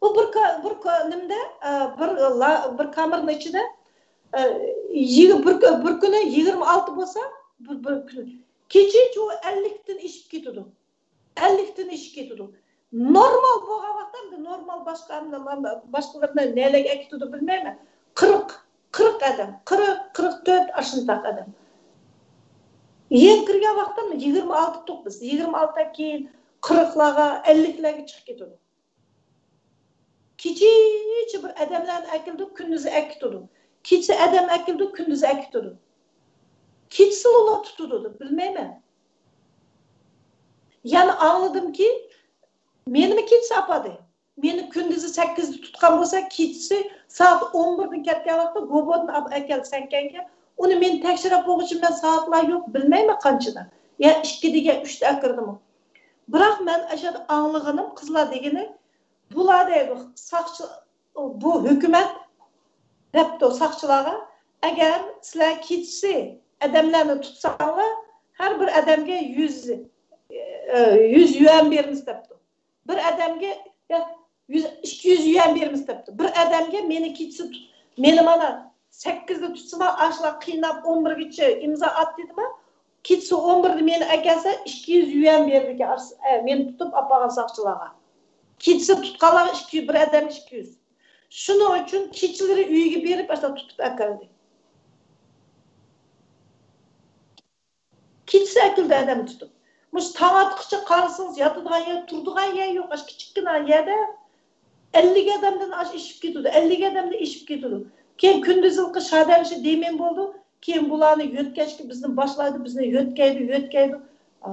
ئۇ بىر كا-، بىر كا-، نېمىدە، ئە، بىر لا-، بىر كامېرنىڭ ئىچىدە، ئە، يىگىر-، بىر، بىر كۈنى يىگىرمە ئالتە بولسا، بىر، بىر كۈنى، كېچىچە ئۇ ئەللىكتىن ئېشىپ كېتىدۇ. ئەللىكتىن ئېشىپ كېتىدۇ. نورمال بولغان ۋاقىتتا، ئەمدى نورمال باشقا، باشقىلىرىنى نەلەرگە ئەكېتىدۇ بىلمەيمەن. قىرىق، قىرىق ئادەم، قىرىق، قىرىق تۆت ئاشۇنداق ئادەم. يېڭى كىرگەن ۋاقتىدا يىگىرمە ئالتە ئىدۇق بىز. يىگىرمە ئالتە، كېيىن قىرىقلارغا، ئەللىكلەرگە چىقىپ كېتىدۇ. كېچىچە بىر ئادەملەرنى ئەكېلىدۇ، كۈندۈزى ئەكېتىدۇ. كېچىسى ئادەم ئەكېلىدۇ، كۈندۈزى ئەكېتىدۇ. كېچىسىلا ئۇلار تۇتىدۇ دەپ بىلمەيمەن. يەنە ئاڭلىدىمكى، مېنىمۇ كېچىسى ئاپاردى. مېنى كۈندۈزى سەككىزدە تۇتقان بولسا، كېچىسى سائەت ئون بىردىن كەتكەن ۋاقىتتا گوبودىن ئاپ ئەكەلدى سەنكەنگە. ئۇنى مېنى تەكشۈرۈپ بولغۇچە مەن سائەتلەر يوق، بىلمەيمەن قانچىدا. يا ئىككىدە، يا ئۈچتە ئەكىردىمۇ. بىراق مەن ئاشۇ يەردە ئاڭلىغىنىم، قىزلار دېگىنى، بۇلار دەيدۇ، ساقچى، بۇ ھۆكۈمەت دەپتۇ ساقچىلارغا، ئەگەر سىلەر كېچىسى ئادەملەرنى تۇتساڭلار، ھەر بىر ئادەمگە يۈز، ئە، يۈز يۈەن بېرىمىز دەپتۇ. بىر ئادەمگە، يا، يۈز، ئىككى يۈز يۈەن بېرىمىز دەپتۇ. بىر ئادەمگە مېنى كېچىسى تۇت-، مېنى مانا سەككىزدە تۇتسىما، ئاشۇلار قىيناپ ئون بىرگىچە ئىمزا ئات دېدىما، كېچىسى ئون بىردە مېنى ئەكەلسە، ئىككى يۈز يۈەن بېرىدىكەن، ئارس-، ئە، مېنى تۇتۇپ ئاپارغان ساقچىلارغا. كېچىسى تۇتقانلارغا ئىككى يۈز، بىر ئادەمگە ئىككى يۈز. شۇنىڭ ئۈچۈن كېچىلىرى ئۆيگە بېرىپ، ئاشۇنداق تۇتۇپ ئەكەلدى. كېچىسى ئەكېلىدۇ ئادەم تۇتۇپ. مۇشۇ تاڭ ئاتقۇچە قارىسىڭىز، ياتىدىغان يەر، تۇرىدىغان يەر يوق. ئاشۇ كىچىككىنە يەردە ئەللىك ئادەمدىن ئاش ئېشىپ كېتىدۇ. ئەللىك ئادەمدىن ئېشىپ كېتىدۇ. كېيىن كۈندۈزلۈكى شادەنشە دېمىن بولىدۇ. كېيىن بۇلارنى يۆتكەشكە بىزنى باشلايدۇ، بىزنى يۆتكەيدۇ، يۆتكەيدۇ. ئا،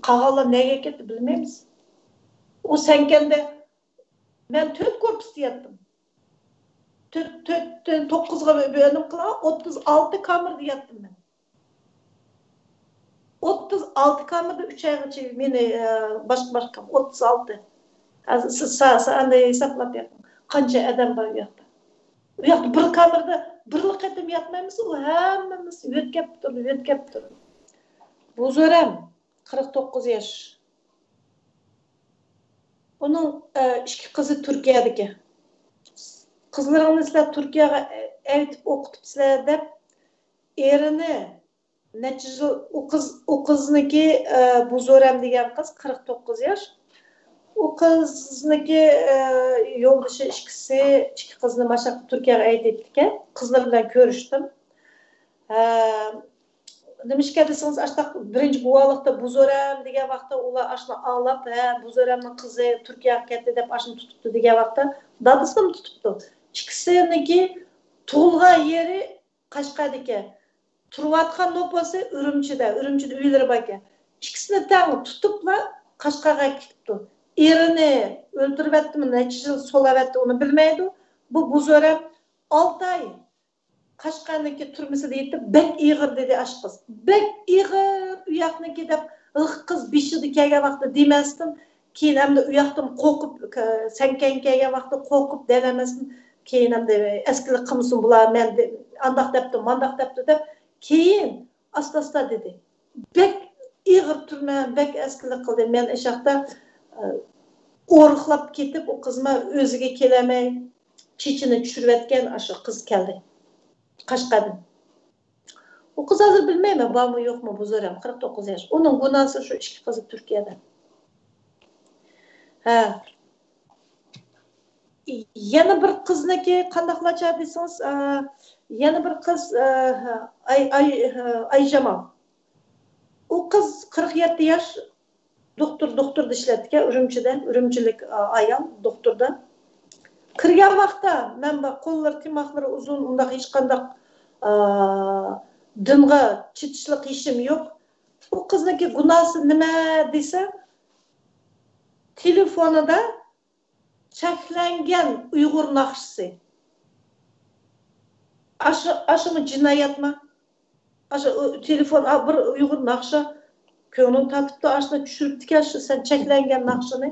قالغانلار نەگە كەتتى بىلمەيمىز. ئۇ سەنكەندە مەن تۆت كورپۇستا ياتتىم. تۆت، تۆتتىن توققۇزغا بۆلۈم قىلغان، ئوتتۇز ئالتە كامېردا ياتتىم مەن. ئوتتۇز ئالتە كامېردا ئۈچ ئايغىچە مېنى، ئە، باشقا، باشقا، ئوتتۇز ئالتە. ھازىر سىز سا-، سا-، ئانداق ھېسابلاپ بېقىڭ. قانچە ئادەم بار ئۇ ياقتا؟ ئۇ ياقتا بىر كامېردا بىرلا قېتىم ياتمايمىز، ئۇ ھەممىمىز يۆتكەپ تۇرىدۇ، يۆتكەپ تۇرىدۇ. بۇ زۆرەم، قىرىق توققۇز ياش. ئۇنىڭ، ئە، ئىككى قىزى تۈركىيەدىكى. قىزلىرىڭنى سىلەر تۈركىيەگە ئەۋېتىپ ئوقۇتۇپسىلەر دەپ، ئېرىنى نەچچە يىل، ئۇ قىز، ئۇ قىزنىكى، ئە، بۇ زۆرەم دېگەن قىز، قىرىق توققۇز ياش. ئۇ قىزنىكى، ئە، يولدىشى ئىككىسى، ئىككى قىزنى ماشاققا تۈركىيەگە ئەۋېتىپتىكەن. قىزلىرى بىلەن كۆرۈشتۈم. ئە، نېمىشقا دېسىڭىز، ئاشتاق بىرىنچى گۇۋاھلىقتا بۇ زۆرەم دېگەن ۋاقىتتا ئۇلار ئاشۇنى ئاڭلاپ، ھە، بۇ زۆرەمنىڭ قىزى تۈركىيەگە كەتتى دەپ ئاشۇنى تۇتۇپتۇ دېگەن ۋاقىتتا دادىسىنىمۇ تۇتۇپتۇ. ئىككىسىنىڭكى تۇغۇلغان يېرى قەشقەردىكەن. تۇرۇۋاتقان نوپۇسى ئۈرۈمچىدە، ئۈرۈمچىدە ئۆيلىرى باركەن. ئىككىسىنى تەڭ تۇتۇپلا قەشقەرگە كېتىپتۇ. ئېرىنى ئۆلتۈرۈۋەتتىمۇ، نەچچە يىل سولاۋەتتى، ئۇنى بىلمەيدۇ. بۇ، بۇ زۆرەم ئالتە ئاي قەشقەرنىڭكى تۈرمىسىدە يېتىپ، بەك ئېغىر دېدى ئاشۇ قىز. بەك ئېغىر ئۇ ياقنىڭكى دەپ، ئىخ، قىز بېشىدا كەلگەن ۋاقتىدا دېمەستىن، كېيىن ئەمدى ئۇ ياقتىن قورقۇپ، سەنكەن كەلگەن ۋاقتىدا قورقۇپ دەۋەرمەستىن، كېيىن ئەمدى ئەسكىلىك قىلمىسۇن بۇلار، مەن دە-، ئانداق دەپتۇ، مانداق دەپتۇ دەپ، كېيىن ئاستا-ئاستا دېدى. بەك ئېغىر تۈرمە، بەك ئەسكىلىك قىلدى. مەن ئاشاقتا، ئە، ئورۇقلاپ كېتىپ، ئۇ قىزما ئۆزىگە كېلەلمەي، چېچىنى چۈشۈرۈۋەتكەن ئاشۇ قىز كەلدى. قەشقەردىن. ئۇ قىز ھازىر بىلمەيمەن، بارمۇ، يوقمۇ بۇ زۆرەم، قىرىق توققۇز ياش. ئۇنىڭ گۇناھسى شۇ ئىككى قىزى تۈركىيەدە. ھە. يەنە بىر قىزنىكى قانداقلارچە دېسىڭىز، ئە، يەنە بىر قىز، ئە، ئاي-، ئاي-، ئە، ئايجامال. ئۇ قىز قىرىق يەتتە ياش، دوختۇر، دوختۇردا ئىشلەپتىكەن، ئۈرۈمچىدە، ئۈرۈمچىلىك، ئا، ئايال دوختۇردا. كىرگەن ۋاقىتتا مەن بار، قوللىرى، تىماقلىرى ئۇزۇن، ئۇنداق ھېچقانداق، ئا، دىنغا چېتىشلىق ھېچنېمە يوق. ئۇ قىزنىڭكى گۇناھسى نېمە دېسە، تېلېفونىدا چەكلەنگەن ئۇيغۇر ناخشىسى. ئاشۇ، ئاشۇمۇ جىنايەتمۇ؟ ئاشۇ، ئۇ، تېلېفون، ئا، بىر ئۇيغۇر ناخشا كۆڭلۈڭ تارتىپتۇ، ئاشۇنى چۈشۈرۈپتىكەن، شۇ سەن چەكلەنگەن ناخشىنى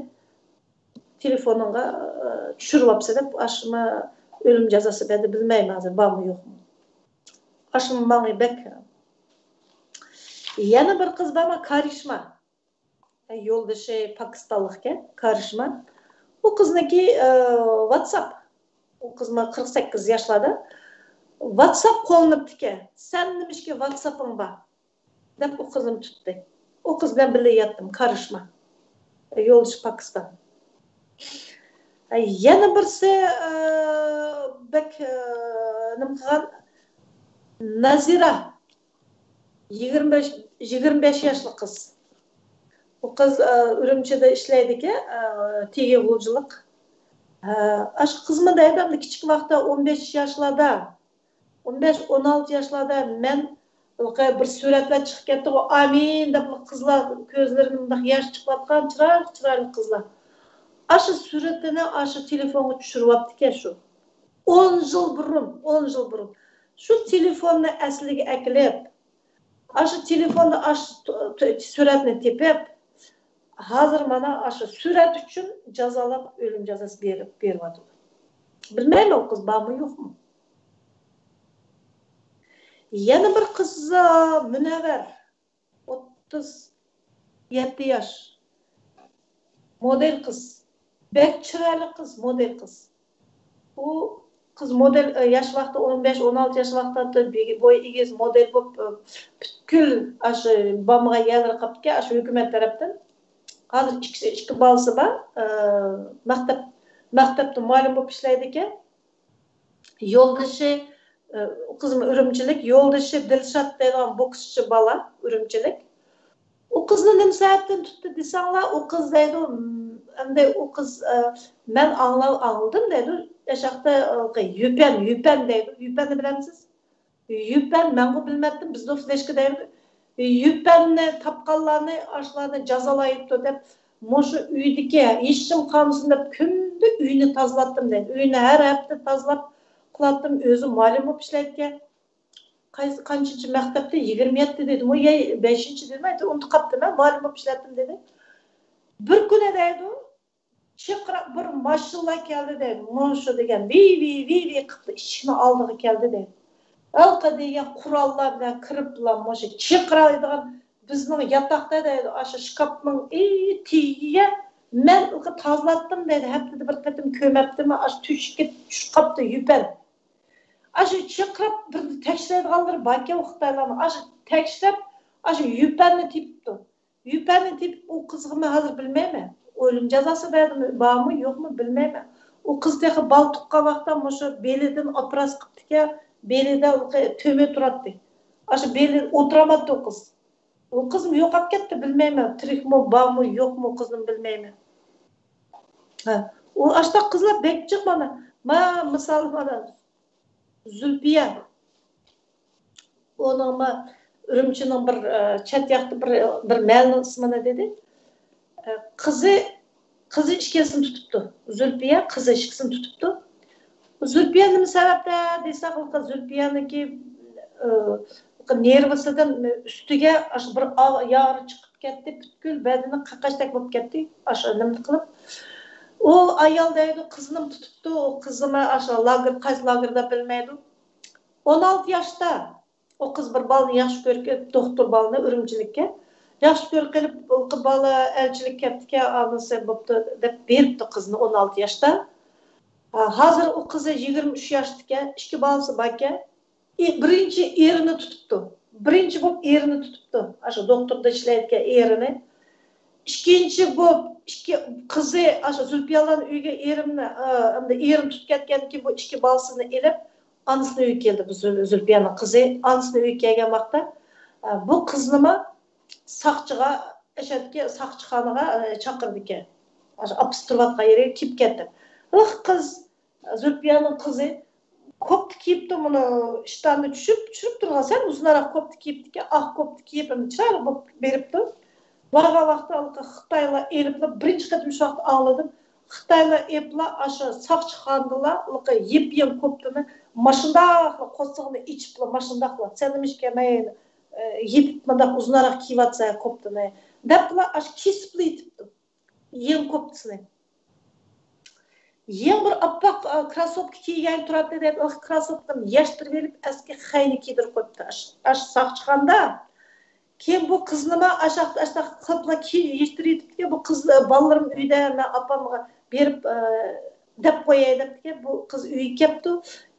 تېلېفونۇڭغا، ئا، چۈشۈرۈۋاپسەن دەپ، ئاشۇمۇ ئۆلۈم جازاسى بەردى، بىلمەيمەن ھازىر بارمۇ يوقمۇ. ئاشۇمۇ ماڭا بەك. يەنە بىر قىز بارمۇ، كارىشما. يولدىشى پاكىستانلىقكەن، كارىشما. ئۇ قىزنىڭكى، ئە، ۋاتساپ. ئۇ قىزمۇ قىرىق سەككىز ياشلاردا. ۋاتساپ قوللىنىپتىكەن. سەن نېمىشقا ۋاتساپىڭ بار؟ دەپ ئۇ قىزنى تۇتتى. ئۇ قىز بىلەن بىللە ياتتىم، كارىشما. يولدىشى پاكىستان. يەنە بىرسى، ئە، بەك، ئە، نېمە قىلغان؟ نازىرە. يىگىرمە بەش، يىگىرمە بەش ياشلىق قىز. ئۇ قىز، ئە، ئۈرۈمچىدە ئىشلەيدىكەن، ئە، تېگى غۇلجىلىق. ئە، ئاشۇ قىزمۇ دەيدۇ، ئەمدى كىچىك ۋاقىتتا ئون بەش ياشلاردا، ئون بەش، ئون ئالتە ياشلاردا مەن بىر سۈرەتلەر چىقىپ كەتتىغۇ، ئامىن دەپ قىزلار كۆزلىرىدىن مۇنداق ياش چىقىۋاتقان چىرايلىق، چىرايلىق قىزلار. ئاشۇ سۈرىتىنى ئاشۇ تېلېفونغا چۈشۈرۈۋاپتىكەن شۇ. ئون يىل بۇرۇن، ئون يىل بۇرۇن. شۇ تېلېفوننى ئەسلىگە ئەكېلىپ، ئاشۇ تېلېفوندا ئاشۇ ت-، ت-، سۈرەتنى تېپىپ، ھازىر مانا ئاشۇ سۈرەت ئۈچۈن جازالاپ، ئۆلۈم جازاسى بېرىپ، بېرىۋاتىدۇ. بىلمەيمەن، ئۇ قىز بارمۇ، يوقمۇ؟ يەنە بىر قىز، مۇنەۋۋەر. ئوتتۇز يەتتە ياش. مودېل قىز. بەك چىرايلىق قىز، مودېل قىز. ئۇ قىز مودېل، ئە، ياش ۋاقتى، ئون بەش، ئون ئالتە ياش ۋاقتىدا بوي ئېگىز مودېل بولۇپ، ئە، پۈتكۈل ئاشۇ بارمىغان يەرلىرى قاپتىكەن، ئاشۇ ھۆكۈمەت تەرەپتىن. ھازىر ئىككىسى، ئىككى بالىسى بار. ئە، مەكتەپ، مەكتەپتە مۇئەللىم بولۇپ ئىشلەيدىكەن. يولدىشى، ئە، ئۇ قىزمۇ ئۈرۈمچىلىك، يولدىشى دىلشات دەيدىغان بوكسچى بالا ئۈرۈمچىلىك. ئۇ قىزنى نېمە سەۋەبتىن تۇتتى دېسەڭلار، ئۇ قىز دەيدۇ، م، ئەمدى ئۇ قىز، ئە، مەن ئاڭلا-، ئاڭلىدىم دەيدۇ، ئەشەقتە، ئە، يۈپەن، يۈپەن دەيدۇ. يۈپەننى بىلەمسىز؟ يۈپەن، مەنغۇ بىلمەتتىم، بىزدوف دەشكە دەيدۇ. يۈپەننى تاپقانلارنى، ئاشۇلارنى جازالايدۇ دەپ، مۇشۇ ئۆيدىكى ھېچكىم قالمىسۇن دەپ، كۈندە ئۆينى تازىلاتتىم دەيدۇ. ئۆينى ھەر ھەپتە تازىلاپ قىلاتتىم، ئۆزى مۇئەللىم بولۇپ ئىشلەيدىكەن. قايسى، قانچىنچى مەكتەپتە؟ يىگىرمە يەتتە دېدىمۇ يا بەشىنچى دېدىمۇ، ئۇنتۇپ قاپتىمەن، مۇئەللىم بولۇپ ئىشلەتتىم دېدى. بىر كۈنى دەيدۇ، چىرقىراپ بىر ماشىنىلار كەلدى دەيدۇ، مۇشۇ دېگەن ۋىي ۋىي ۋىي ۋىي قىپلا ئىشىكنىڭ ئالدىغا كەلدى دەيدۇ. ھېلىقى دېگەن قوراللار بىلەن كىرىپلا مۇشۇ چىرقىرايدىغان بىزنىڭ ياتاقتا دەيدۇ، ئاشۇ شكاپنىڭ، ئى، تېگىگە مەن تازىلاتتىم دەيدۇ، ھەپتىدە بىر قېتىم كۆمەپتىمەن، ئاشۇ تۆشۈككە چۈشۈپ قاپتۇ يۈپەن. ئاشۇ چىرقىراپ بىر تەكشۈرەيدىغانلىرى باركەن ئۇ خىتايلارنىڭ. ئاشۇ تەكشۈرۈپ، ئاشۇ يۈپەننى تېپىپتۇ. يۈپەننى تېپىپ، ئۇ قىزغا مەن ھازىر بىلمەيمەن. ئۆلۈم جازاسى بەردىمۇ، بارمۇ، يوقمۇ، بىلمەيمەن. ئۇ قىز تېخى بالا تۇغقان ۋاقىتتا مۇشۇ بېلىدىن ئوپېراتسىيە قىپتىكەن، بېلىدە تۆمۈر تۇراتتى. ئاشۇ بېلى ئولتۇرالمايتتى ئۇ قىز. ئۇ قىزمۇ يوقاپ كەتتى، بىلمەيمەن. تىرىكمۇ، بارمۇ، يوقمۇ، ئۇ قىزنىمۇ بىلمەيمەن. ھە. ئۇ ئاشتاق قىزلار بەك جىق مانا. ما، مىسال، مانا، زۇلپىيە. ئۇنىڭ ما، ئۈرۈمچىنىڭ بىر، ئە، چەت ياقتا بىر، بىر مەھەللىنىڭ ئىسمىنى دېدى. ئە، قىزى، قىزى ئىككىسىنى تۇتۇپتۇ. زۇلپىيە قىزى ئىككىسىنى تۇتۇپتۇ. زۇلپىيە نېمە سەۋەبتە دېسە، زۇلپىيەنىڭكى، ئە، نېرۋىسىدىن ئۈستىگە ئاشۇ بىر ئا-، يارا چىقىپ كەتتى، پۈتكۈل بەدىنى قەقەچتەك بولۇپ كەتتى، ئاشۇ نېمە قىلىپ. ئۇ ئايال دەيدۇ، قىزىنىمۇ تۇتۇپتۇ، ئۇ قىزىمۇ ئاشۇ لاگېر، قايسى لاگېردا بىلمەيدۇ. ئون ئالتە ياشتا ئۇ قىز بىر بالىنى ياخشى كۆرۈپ كېلىپ، دوختۇر بالىنى ئۈرۈمچىلىككە. ياخشى كۆرۈپ قېلىپ، بۇ بالا ئەلچىلىك كەپتىكەن، ئانىسى بوپتۇ دەپ بېرىپتۇ قىزنى ئون ئالتە ياشتا. ھا، ھازىر ئۇ قىزى يىگىرمە ئۈچ ياشتىكەن، ئىككى بالىسى باركەن. ئى، بىرىنچى ئېرىنى تۇتۇپتۇ. بىرىنچى بولۇپ ئېرىنى تۇتۇپتۇ. ئاشۇ دوختۇردا ئىشلەيدىكەن ئېرىنى. ئىككىنچى بولۇپ، ئىككى قىزى، ئاشۇ زۇلپىيەلارنىڭ ئۆيىگە ئېرىمنى، ئا، ئەمدى ئېرىنى تۇتۇپ كەتكەندىن كېيىن، بۇ ئىككى بالىسىنى ئېلىپ، ئانىسىنىڭ ئۆيىگە كەلدى. بۇ زۇل-، زۇلپىيەنىڭ قىزى ئانىسىنىڭ ئۆيىگە كەلگەن ۋاقىتتا، ئا، بۇ قىزنىمۇ ساقچىغا، ئەشەدىكى ساقچىخانىغا، ئا، چاقىرىدىكەن. ئاشۇ ئاپىسى تۇرۇۋاتقان يېرىگە كېلىپ كەتتى. ھېلىقى قىز، زۇلپىيەنىڭ قىزى كوپتا كىيىپتۇ، مۇنۇ ئىشتاننى چۈشۈرۈپ، چۈشۈرۈپ تۇرغان سەل ئۇزۇنراق كوپتا كىيىپتىكەن، ئاق كوپتا كىيىپ، ئەمدى چىرايلىق بولۇپ بېرىپتۇ. بارغان ۋاقتىدا ھېلىقى خىتايلار ئېلىپلا، بىرىنچى قېتىم شۇ ۋاقىتتا ئاڭلىدىم. خىتايلار ئېلىپلا ئاشۇ ساقچىخانىدىلا ھېلىقى يېپيېڭى كوپتىنى ماشۇنداقلا قورسىقىنى ئېچىپلا، ماشۇنداقلا، سەن نېمىشقا مەن، ئە، يېپىپ مۇنداق ئۇزۇنراق كىيىۋاتىسەن كوپتىنى، دەپلا ئاشۇ كېسىپلا يېتىپتۇ. يېڭى كوپتىسىنى. يېڭى بىر ئاپئاق، ئا، كروسوپكا كىيگەن تۇراتتى دەپ، ئۇ كروسوپكىنى يىرتىۋېلىپ، ئەسكى خەينى كىيدۈرۈپ قويۇپتۇ ئاش-، ئاش ساقچىخانىدا. كېيىن بۇ قىزنىمۇ ئاشاق-، ئاشتاق قىلىپلا كىي-، يىرتىۋېتىپتىكەن، بۇ قىز، بالىلىرىم ئۆيدە، مەن ئاپامغا بېرىپ، ئا، دەپ قوياي دەپتىكەن، بۇ قىز ئۆيگە كەپتۇ.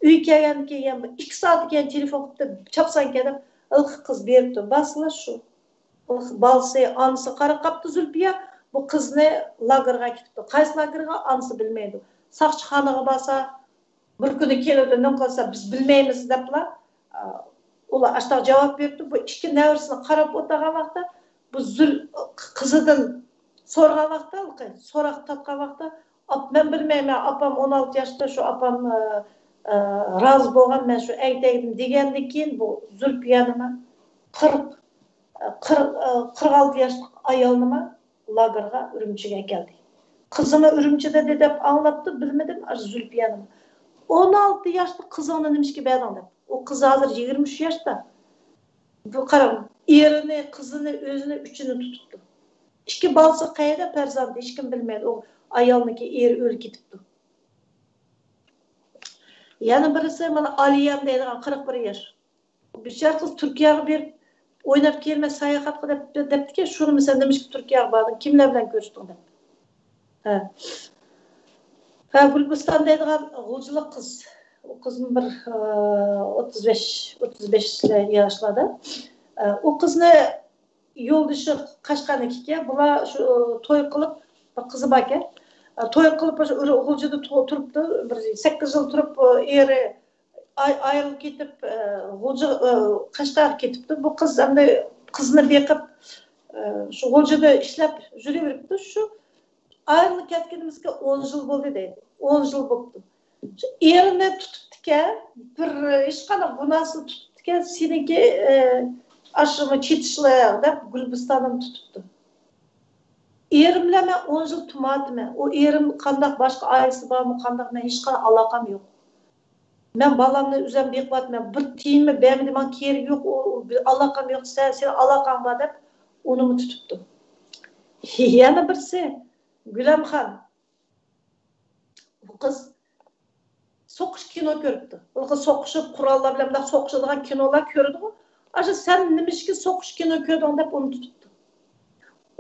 ئۆيگە كەلگەندىن كېيىن يەنە بىر ئىككى سائەتتىن كېيىن تېلېفون قىپتۇ، چاپسان كەل دەپ، ھېلىقى قىز بېرىپتۇ. باسلا شۇ. بالىسى، ئانىسى قاراپ قاپتۇ زۇلپىيە. بۇ قىزنى لاگېرغا ئەكېتىپتۇ. قايسى لاگېرغا؟ ئانىسى بىلمەيدۇ. ساقچىخانىغا بارسا، بىر كۈنى كېلىدۇ، نېمە قىلسا بىز بىلمەيمىز دەپلا، ئا، ئۇلار ئاشتاق جاۋاب بېرىپتۇ. بۇ ئىككى نەۋرىسىنى قاراپ ئولتۇرغان ۋاقىتتا، بۇ زۇل-، قىزىدىن سورىغان ۋاقىتتا، ھېلىقى سوراق تارتقان ۋاقىتتا، ئاپ-، مەن بىلمەيمەن، ئاپام ئون ئالتە ياشتا شۇ ئاپام، ئا، ئا، رازى بولغان، مەن شۇ ئەگىتەي دېگەندىن كېيىن بۇ زۇلپىيەنىمۇ قىرىق، قىرىق، قىرىق ئالتە ياشلىق ئايالنىمۇ لاگېرغا ئۈرۈمچىگە ئەكەلدى. قىزىمۇ ئۈرۈمچىدە دەپ ئاڭلاپتۇ، بىلمىدىم، ئاشۇ زۇلپىيەنىمۇ. ئون ئالتە ياشلىق قىزىڭنى نېمىشقا بەردىڭ دەپ. ئۇ قىز ھازىر يىگىرمە ئۈچ ياشتا. بۇ قاراڭ، ئېرىنى، قىزىنى، ئۆزىنى، ئۈچىنى تۇتۇپتۇ. ئىككى بالىسى قەيەردە، پەرزەنتى، ھېچكىم بىلمەيدۇ. ئۇ ئايالنىڭكى ئېرى ئۆلۈپ كېتىپتۇ. يەنە بىرسى، مانا، ئالىيەم دەيدىغان، قىرىق بىر ياش. بىچارە قىز تۈركىيەگە بېرىپ ئويناپ كەلمەي ساياھەتكە دەپ، دەپتىكەن، شۇنىمۇ سەن نېمىشقا تۈركىيەگە باردىڭ، كىملەر بىلەن كۆرۈشتۈڭ دەپ. ھە. ھە، گۈلبۇستان دەيدىغان غۇلجىلىق قىز. ئۇ قىزمۇ بىر، ئە، ئوتتۇز بەش، ئوتتۇز بەش ياشلاردا. ئە، ئۇ قىزنى يولدىشى قەشقەرنىڭكى ئىكەن. بۇلار شۇ توي قىلىپ، بىر قىزى باركەن. ئە، توي قىلىپ، شۇ ئۇرۇ-، غۇلجىدا تۇ-، تۇرۇپتۇ. بىر سەككىز يىل تۇرۇپ، ئېرى ئاي-، ئايرىلىپ كېتىپ، ئە، غۇلجا، ئە، قەشقەرگە كېتىپتۇ. بۇ قىز ئەمدى قىزنى بېقىپ، ئە، شۇ غۇلجىدا ئىشلەپ يۈرۈۋېرىپتۇ. شۇ ئايرىلىپ كەتكىنىمىزگە ئون يىل بولدى دەيدۇ. ئون يىل بوپتۇ. شۇ ئېرىنى تۇتۇپتىكەن، بىر ھېچقانداق گۇناھسىز تۇتۇپتىكەن، سېنىڭكى، ئە، ئاشۇمۇ چېتىشلىق دەپ گۈلبۇستاننى تۇتۇپتۇ. ئېرىم بىلەن مەن ئون يىل تۇرماپتىمەن. ئۇ ئېرىم قانداق باشقا ئائىلىسى بارمۇ، قانداق، مەن ھېچقانداق ئالاقەم يوق. مەن بالامنى ئۆزۈم بېقىۋاتىمەن. بىر تىيىنمۇ بەرمىدى، ماڭا كېرىكى يوق، ئۇ، ئۇ بىر ئالاقەم يوق، سەن، سېنىڭ ئالاقەڭ بار دەپ ئۇنىمۇ تۇتۇپتۇ. يەنە بىرسى، گۈلەمخان. بۇ قىز سوقۇش كىنو كۆرۈپتۇ. بۇ قىز سوقۇشۇپ، قوراللار بىلەن مۇنداق سوقۇشىدىغان كىنولار كۆرىدىغۇ. ئاشۇ سەن نېمىشقا سوقۇش كىنو كۆردۈڭ دەپ ئۇنى تۇتۇپتۇ.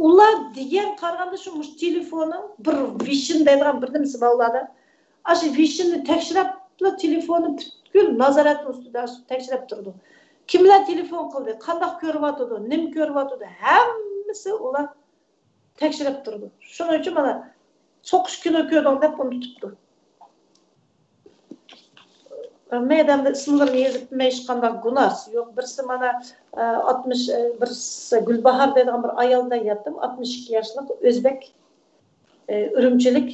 ئۇلار دېگەن قارىغاندا شۇ مۇشۇ تېلېفوننىڭ بىر ۋىشىن دەيدىغان بىر نېمىسى بار ئۇلاردا. ئاشۇ ۋىشىننى تەكشۈرۈپلا تېلېفوننى پۈتكۈل نازارەتنىڭ ئۈستىدە تەكشۈرۈپ تۇرىدۇ. كىملەر تېلېفون قىلدى، قانداق كۆرۈۋاتىدۇ، نېمە كۆرۈۋاتىدۇ، ھەممىسى ئۇلار تەكشۈرۈپ تۇرىدۇ. شۇنىڭ ئۈچۈن مانا سوقۇش كىنو كۆردۈڭ دەپ ئۇنى تۇتۇپتۇ. مەيدەمدە ئىسىملىرىنى يېزىپ، مەن ھېچقانداق گۇناھسى يوق. بىرسى مانا، ئە، ئاتمىش، ئە، بىرسى گۈلباھار دەيدىغان بىر ئايال بىلەن ياتتىم. ئاتمىش ئىككى ياشلىق ئۆزبەك، ئە، ئۈرۈمچىلىك.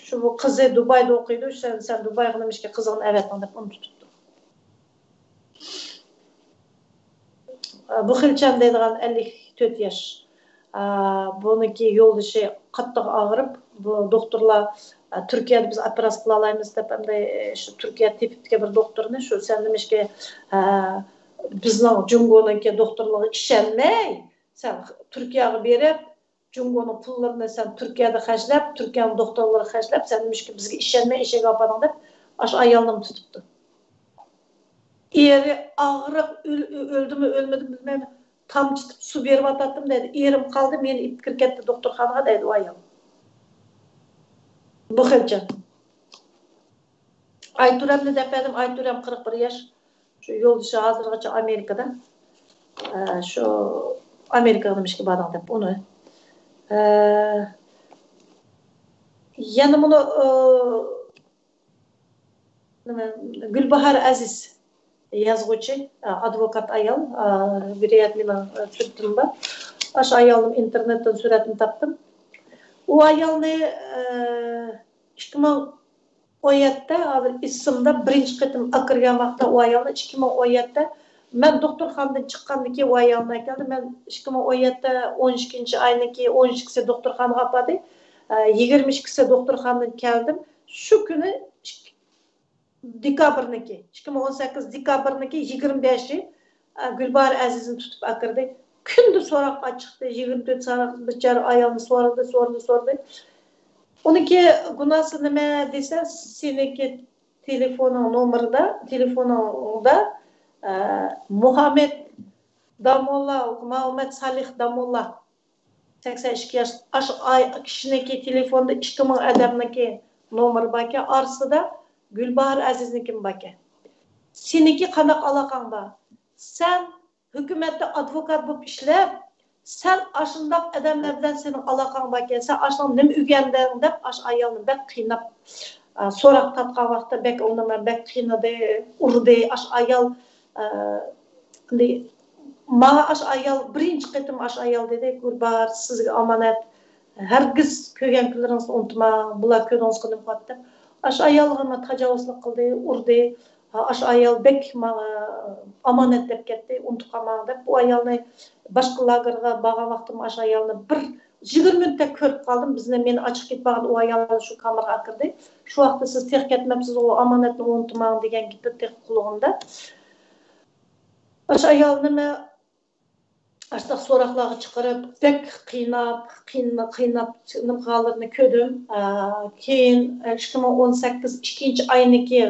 شۇ بۇ قىزى دۇبايدا ئوقۇيدۇ. سەن، سەن دۇبايغا نېمىشقا قىزىڭنى ئەۋەتتىڭ دەپ ئۇنى تۇتۇپتۇ. بۇ خىلچان دەيدىغان ئەللىك تۆت ياش. بۇنىڭكى يولدىشى قاتتىق ئاغرىپ، بۇ دوختۇرلار، تۈركىيەدە بىز ئوپېراتسىيە قىلالايمىز دەپ، ئەمدى شۇ تۈركىيە تېپىپتىكەن بىر دوختۇرنى، شۇ سەن نېمىشقا، بىزنىڭ جۇڭگونىڭكى دوختۇرلىرىغا ئىشەنمەي، سەن تۈركىيەگە بېرىپ، جۇڭگونىڭ پۇللىرىنى سەن تۈركىيەدە خەجلەپ، تۈركىيەنىڭ دوختۇرلىرىغا خەجلەپ، سەن نېمىشقا بىزگە ئىشەنمەي ئېشەككە ئاپاردىڭ دەپ، ئاشۇ ئايالنىمۇ تۇتۇپتۇ. ئېرى ئاغرىق، ئۆل-، ئۆلدىمۇ، ئۆلمىدىمۇ بىلمەيمەن. تامچىتىپ سۇ بېرىۋاتاتتىم دەيدۇ. ئېرىم قالدى، مېنى ئېلىپ كىرىپ كەتتى دوختۇرخانىغا دەيدۇ ئۇ ئايال. بۇ خىلچە. ئايتۇرەمنى دەپ بەردىم، ئايتۇرەم قىرىق بىر ياش. شۇ يولدىشى ھازىرغىچە ئامېرىكىدا. ئە، شۇ ئامېرىكىغا نېمىشقا باردىڭ دەپ ئۇنى. ئە، يەنە مۇنۇ، ئە، نېمە، گۈلباھار ئەزىز يازغۇچى، ئە، ئادۋوكات ئايال، ئە، بىر يەردە مېنىڭ، ئە، سۈرىتىم بار. ئاشۇ ئايالنىڭ ئىنتېرنېتتىن سۈرەتنى تاپتىم. ئۇ ئايالنى، ئە، ئىككى مىڭ ئون يەتتە، ھازىر ئېسىمدە، بىرىنچى قېتىم ئاكىرگەن ۋاقىتتا ئۇ ئايالنى ئىككى مىڭ ئون يەتتە، مەن دوختۇرخانىدىن چىققاندىن كېيىن ئۇ ئايالنى ئەكەلدىم. مەن ئىككى مىڭ ئون يەتتە، ئون ئىككىنچى ئاينىڭكى ئون ئىككىسى دوختۇرخانىغا ئاپاردى. ئە، يىگىرمە ئىككىسى دوختۇرخانىدىن كەلدىم. شۇ كۈنى ئىككى-، دېكابىرنىڭكى، ئىككى مىڭ ئون سەككىز دېكابىرنىڭكى يىگىرمە بەشى، ئە، گۈلباھار ئەزىزنى تۇتۇپ ئاكىردى. كۈندە سوراققا چىقتى. يىگىرمە تۆت سائەت بىچارە ئايالنى سورىدى، سورىدى، سورىدى. ئۇنىڭكى گۇناھسى نېمە دېسە، سېنىڭكى تېلېفونۇڭ نومۇرىدا، تېلېفونۇڭدا، ئە، مۇھەممەد داموللا، مۇھەممەد سالىھ داموللا، سەكسەن ئىككى ياش، ئاشۇ ئاي-، كىشىنىڭكى تېلېفوندا ئىككى مىڭ ئادەمنىڭكى نومۇرى باركەن، ئارىسىدا گۈلباھار ئەزىزنىڭكىمۇ باركەن. سېنىڭكى قانداق ئالاقەڭ بار؟ سەن ھۆكۈمەتتە ئادۋوكات بولۇپ ئىشلەپ، سەن ئاشۇنداق ئادەملەر بىلەن سېنىڭ ئالاقەڭ باركەن، سەن ئاشۇنىڭ نېمە ئۆگەندىڭ دەپ، ئاشۇ ئايالنى بەك قىيناپ، ئا، سوراق تارتقان ۋاقىتتا بەك ئۇنى مەن بەك قىينىدى، ئۇردى. ئاشۇ ئايال، ئا، ئەمدى ماڭا ئاشۇ ئايال، بىرىنچى قېتىم ئاشۇ ئايال دېدى، گۈلباھار، سىزگە ئامانەت، ھەرگىز كۆرگەن كۈنلىرىڭىزنى ئۇنتۇماڭ، بۇلار كۆزىڭىزگە نېمە قىلىدۇ دەپ. ئاشۇ ئايالغا مانا تاجاۋۇزلۇق قىلدى، ئۇردى. ھا، ئاشۇ ئايال بەك ماڭا ئامانەت دەپ كەتتى، ئۇنتۇپ قالماڭ دەپ. بۇ ئايالنى باشقا لاگېرغا بارغان ۋاقتىم ئاشۇ ئايالنى بىر يىگىرمە مىنۇتتەك كۆرۈپ قالدىم. بىزنى، مېنى ئاچىقىپ كېتىپ بارغان ئۇ ئايالنى شۇ كامېرغا ئاكىردى. شۇ ۋاقىتتا سىز تېخى كەتمەپسىز، ئۇ ئامانەتنى ئۇنتۇماڭ دېگەن گېپى تېخى قۇلىقىمدا. ئاشۇ ئايالنى مەن ئاشۇنداق سوراقلارغا چىقىرىپ، بەك قىيناپ، قىينا-، قىيناپ، نېمە قىلغانلىرىنى كۆردۈم. ئا، كېيىن، ئىككى مىڭ ئون سەككىز ئىككىنچى ئاينىڭكى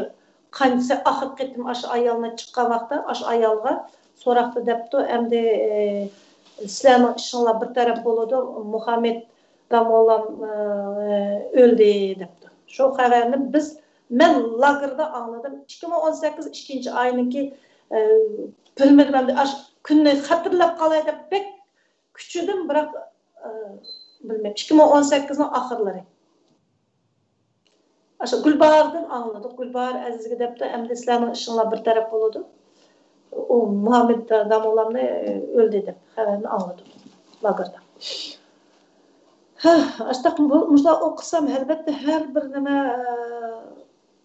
قانچىسى ئاخىرقى قېتىم ئاشۇ ئايالنى چىققان ۋاقىتتا، ئاشۇ ئايالغا سوراقتا دەپتۇ، ئەمدى، ئى، سىلەرنىڭ ئىشىڭلار بىر تەرەپ بولىدۇ، مۇھەممەد داموللام، ئى، ئۆلدى دەپتۇ. شۇ خەۋەرنى بىز مەن لاگېردا ئاڭلىدىم. ئىككى مىڭ ئون سەككىز ئىككىنچى ئاينىڭكى، ئە، بىلمىدىم ئەمدى ئاش كۈننى خاتىرىلەپ قالاي دەپ بەك كۈچىدىم، بىراق، ئە، بىلمەيمەن. ئىككى مىڭ ئون سەككىزنىڭ ئاخىرلىرى. ئاشۇ گۈلباھاردىن ئاڭلىدۇق. گۈلباھار ئەزىزگە دەپتۇ، ئەمدى سىلەرنىڭ ئىشىڭلار بىر تەرەپ بولىدۇ. ئۇ مۇھەممەد داموللامنى ئۆلدى دەپ خەۋەرنى ئاڭلىدۇم لاگېردا. ھە، ئاشتاق بۇ، مۇشۇلار ئوقۇسام، ئەلۋەتتە ھەر بىر نېمە، ئە،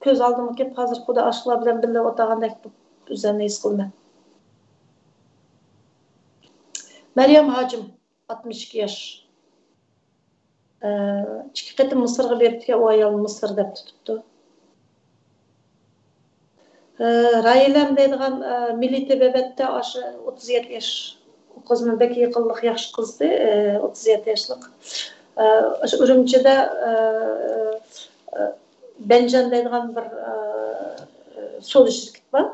كۆز ئالدىمغا كېلىپ، ھازىر خۇدا ئاشۇلار بىلەن بىللە ئولتۇرغاندەك بولۇپ ئۆزۈمنى ھېس قىلىمەن. مەريەم ھاجىم، ئاتمىش ئىككى ياش. ئىككى قېتىم مىسىرغا بېرىپتىكەن، ئۇ ئايال مىسىر دەپ تۇتۇپتۇ. رايلەم دەيدىغان، مىللىي تېبابەتتە ئاشۇ ئوتتۇز يەتتە ياش، ئۇ قىزمۇ بەك يېقىنلىق ياخشى قىزدى، ئوتتۇز يەتتە ياشلىق. ئاشۇ ئۈرۈمچىدە بەنجان دەيدىغان بىر سودا شىركىتى بار.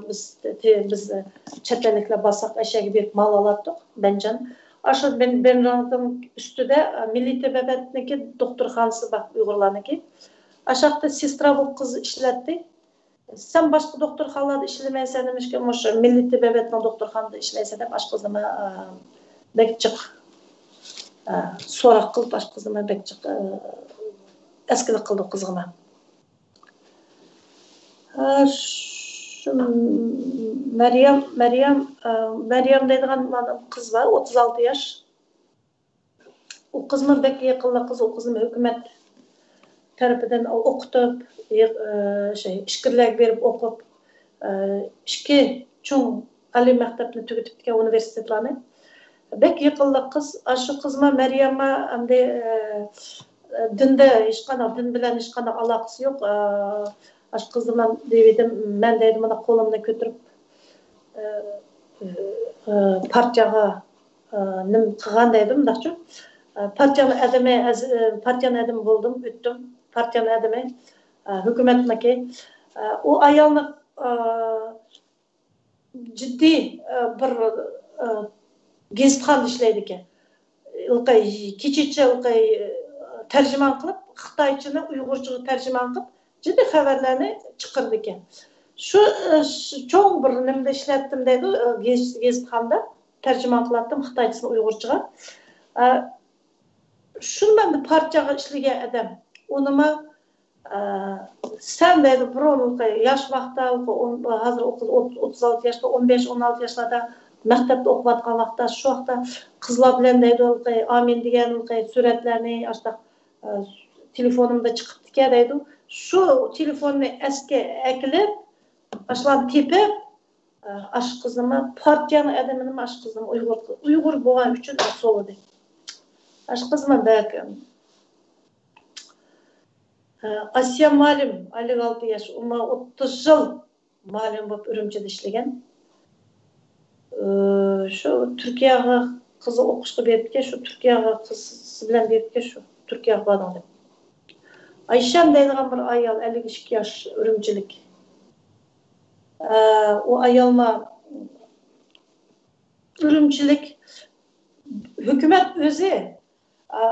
بىز، بىز چەت ئەللىكلەر بارساق، ئەشەگە بېرىپ مال ئالاتتۇق، بەنجان. ئاشۇ بەن-، بەنجاننىڭ ئۈستىدە مىللىي تېبابەتنىڭكى دوختۇرخانىسى بار، ئۇيغۇرلارنىڭكى. ئاشاقتا سېسترا بولۇپ قىز ئىشلەتتى. سەن باشقا دوختۇرخانىلاردا ئىشلىمەيسەن نېمىشقا، مۇشۇ مىللىي تېبابەتنىڭ دوختۇرخانىدا ئىشلەيسەن دەپ، ئاشۇ قىزنىمۇ، ئە، بەك جىق، ئە، سوراق قىلىپ، ئاشۇ قىزنىمۇ بەك جىق، ئە، ئەسكىلىك قىلدى قىزغىمۇ. ئە، شۇ مەريەم، مەريەم، ئە، مەريەم دەيدىغان مانا قىز بار، ئوتتۇز ئالتە ياش. ئۇ قىزمۇ بەك يېقىنلىق قىز، ئۇ قىزمۇ ھۆكۈمەت تەرىپىدىن ئوقۇتۇپ، يېق-، ئى، شەي، ئىچكىرىلەرگە بېرىپ ئوقۇپ، ئى، ئىككى چوڭ ئالىي مەكتەپنى تۈگىتىپتىكەن، ئۇنىۋېرسىتېتلارنى. بەك يېقىنلىق قىز. ئاشۇ قىزمۇ مەريەممۇ ئەمدى، ئى، دىندا ھېچقانداق، دىن بىلەن ھېچقانداق ئالاقىسى يوق. ئى، ئاشۇ قىزنى مەن دېۋىدىم، مەن دەيدۇ، مانا قولۇمنى كۆتۈرۈپ، ئى، ئى، پارتىيەغا ئى، نېمە قىلغان دەيدۇ، مۇنداقچۇ، ئى، پارتىيەنىڭ ئادىمى، ئەز-، ئى، پارتىيەنىڭ ئادىمى بولدۇم، ئۆتتۈم، پارتىيەنىڭ ئادىمى، ئى، ھۆكۈمەتنىڭكى. ئى، ئۇ ئايالنى، ئى، جىددىي، ئى، بىر، ئى، گېزىتخانىدا ئىشلەيدىكەن. ھېلىقى كېچىچە ھېلىقى تەرجىمان قىلىپ، خىتايچىنى ئۇيغۇرچىغا تەرجىمان قىلىپ، جىددىي خەۋەرلەرنى چىقىرىدىكەن. شۇ، ئى، شۇ چوڭ بىر نېمىدە ئىشلەتتىم دەيدۇ، ئى، گېز-، گېزىتخانىدا تەرجىمان قىلاتتىم خىتايچىسىنى ئۇيغۇرچىغا. ئى، شۇنى مەن بىر پارتىيەگە ئىشلىگەن ئادەم. ئۇنىمۇ، ئى، سەن دەيدۇ، بۇرۇن ياش ۋاقىتتا، ھازىر ئوتتۇز، ئوتتۇز ئالتە ياشتا، ئون بەش، ئون ئالتە ياشلاردا مەكتەپتە ئوقۇۋاتقان ۋاقىتتا، شۇ ۋاقىتتا قىزلار بىلەن دەيدۇ، ئامىن دېگەن سۈرەتلەرنى، ئاشۇنداق، ئى، تېلېفونۇمدا چىقىپتىكەن دەيدۇ. شۇ تېلېفوننى ئەسكە ئەكېلىپ، ئاشۇلارنى تېپىپ، ئاشۇ قىزنىمۇ، پارتىيەنىڭ ئادىمىنىمۇ ئاشۇ قىزنىمۇ ئۇيغۇر، ئۇيغۇر بولغان ئۈچۈن سولىدى. ئاشۇ قىزمۇ بەك، ئاسىيە مۇئەللىم، ئەللىك ئالتە ياش، ئۇمۇ ئوتتۇز يىل مۇئەللىم بولۇپ ئۈرۈمچىدە ئىشلىگەن. ئى، شۇ تۈركىيەگە قىزى ئوقۇشقا بېرىپتىكەن، شۇ تۈركىيەگە قىزى بىلەن بېرىپتىكەن، شۇ تۈركىيەگە باردىڭ دەپ. ئايشەم دەيدىغان بىر ئايال، ئەللىك ئىككى ياش، ئۈرۈمچىلىك. ئە، ئۇ ئايالما ئۈرۈمچىلىك ھۆكۈمەت ئۆزى، ئە،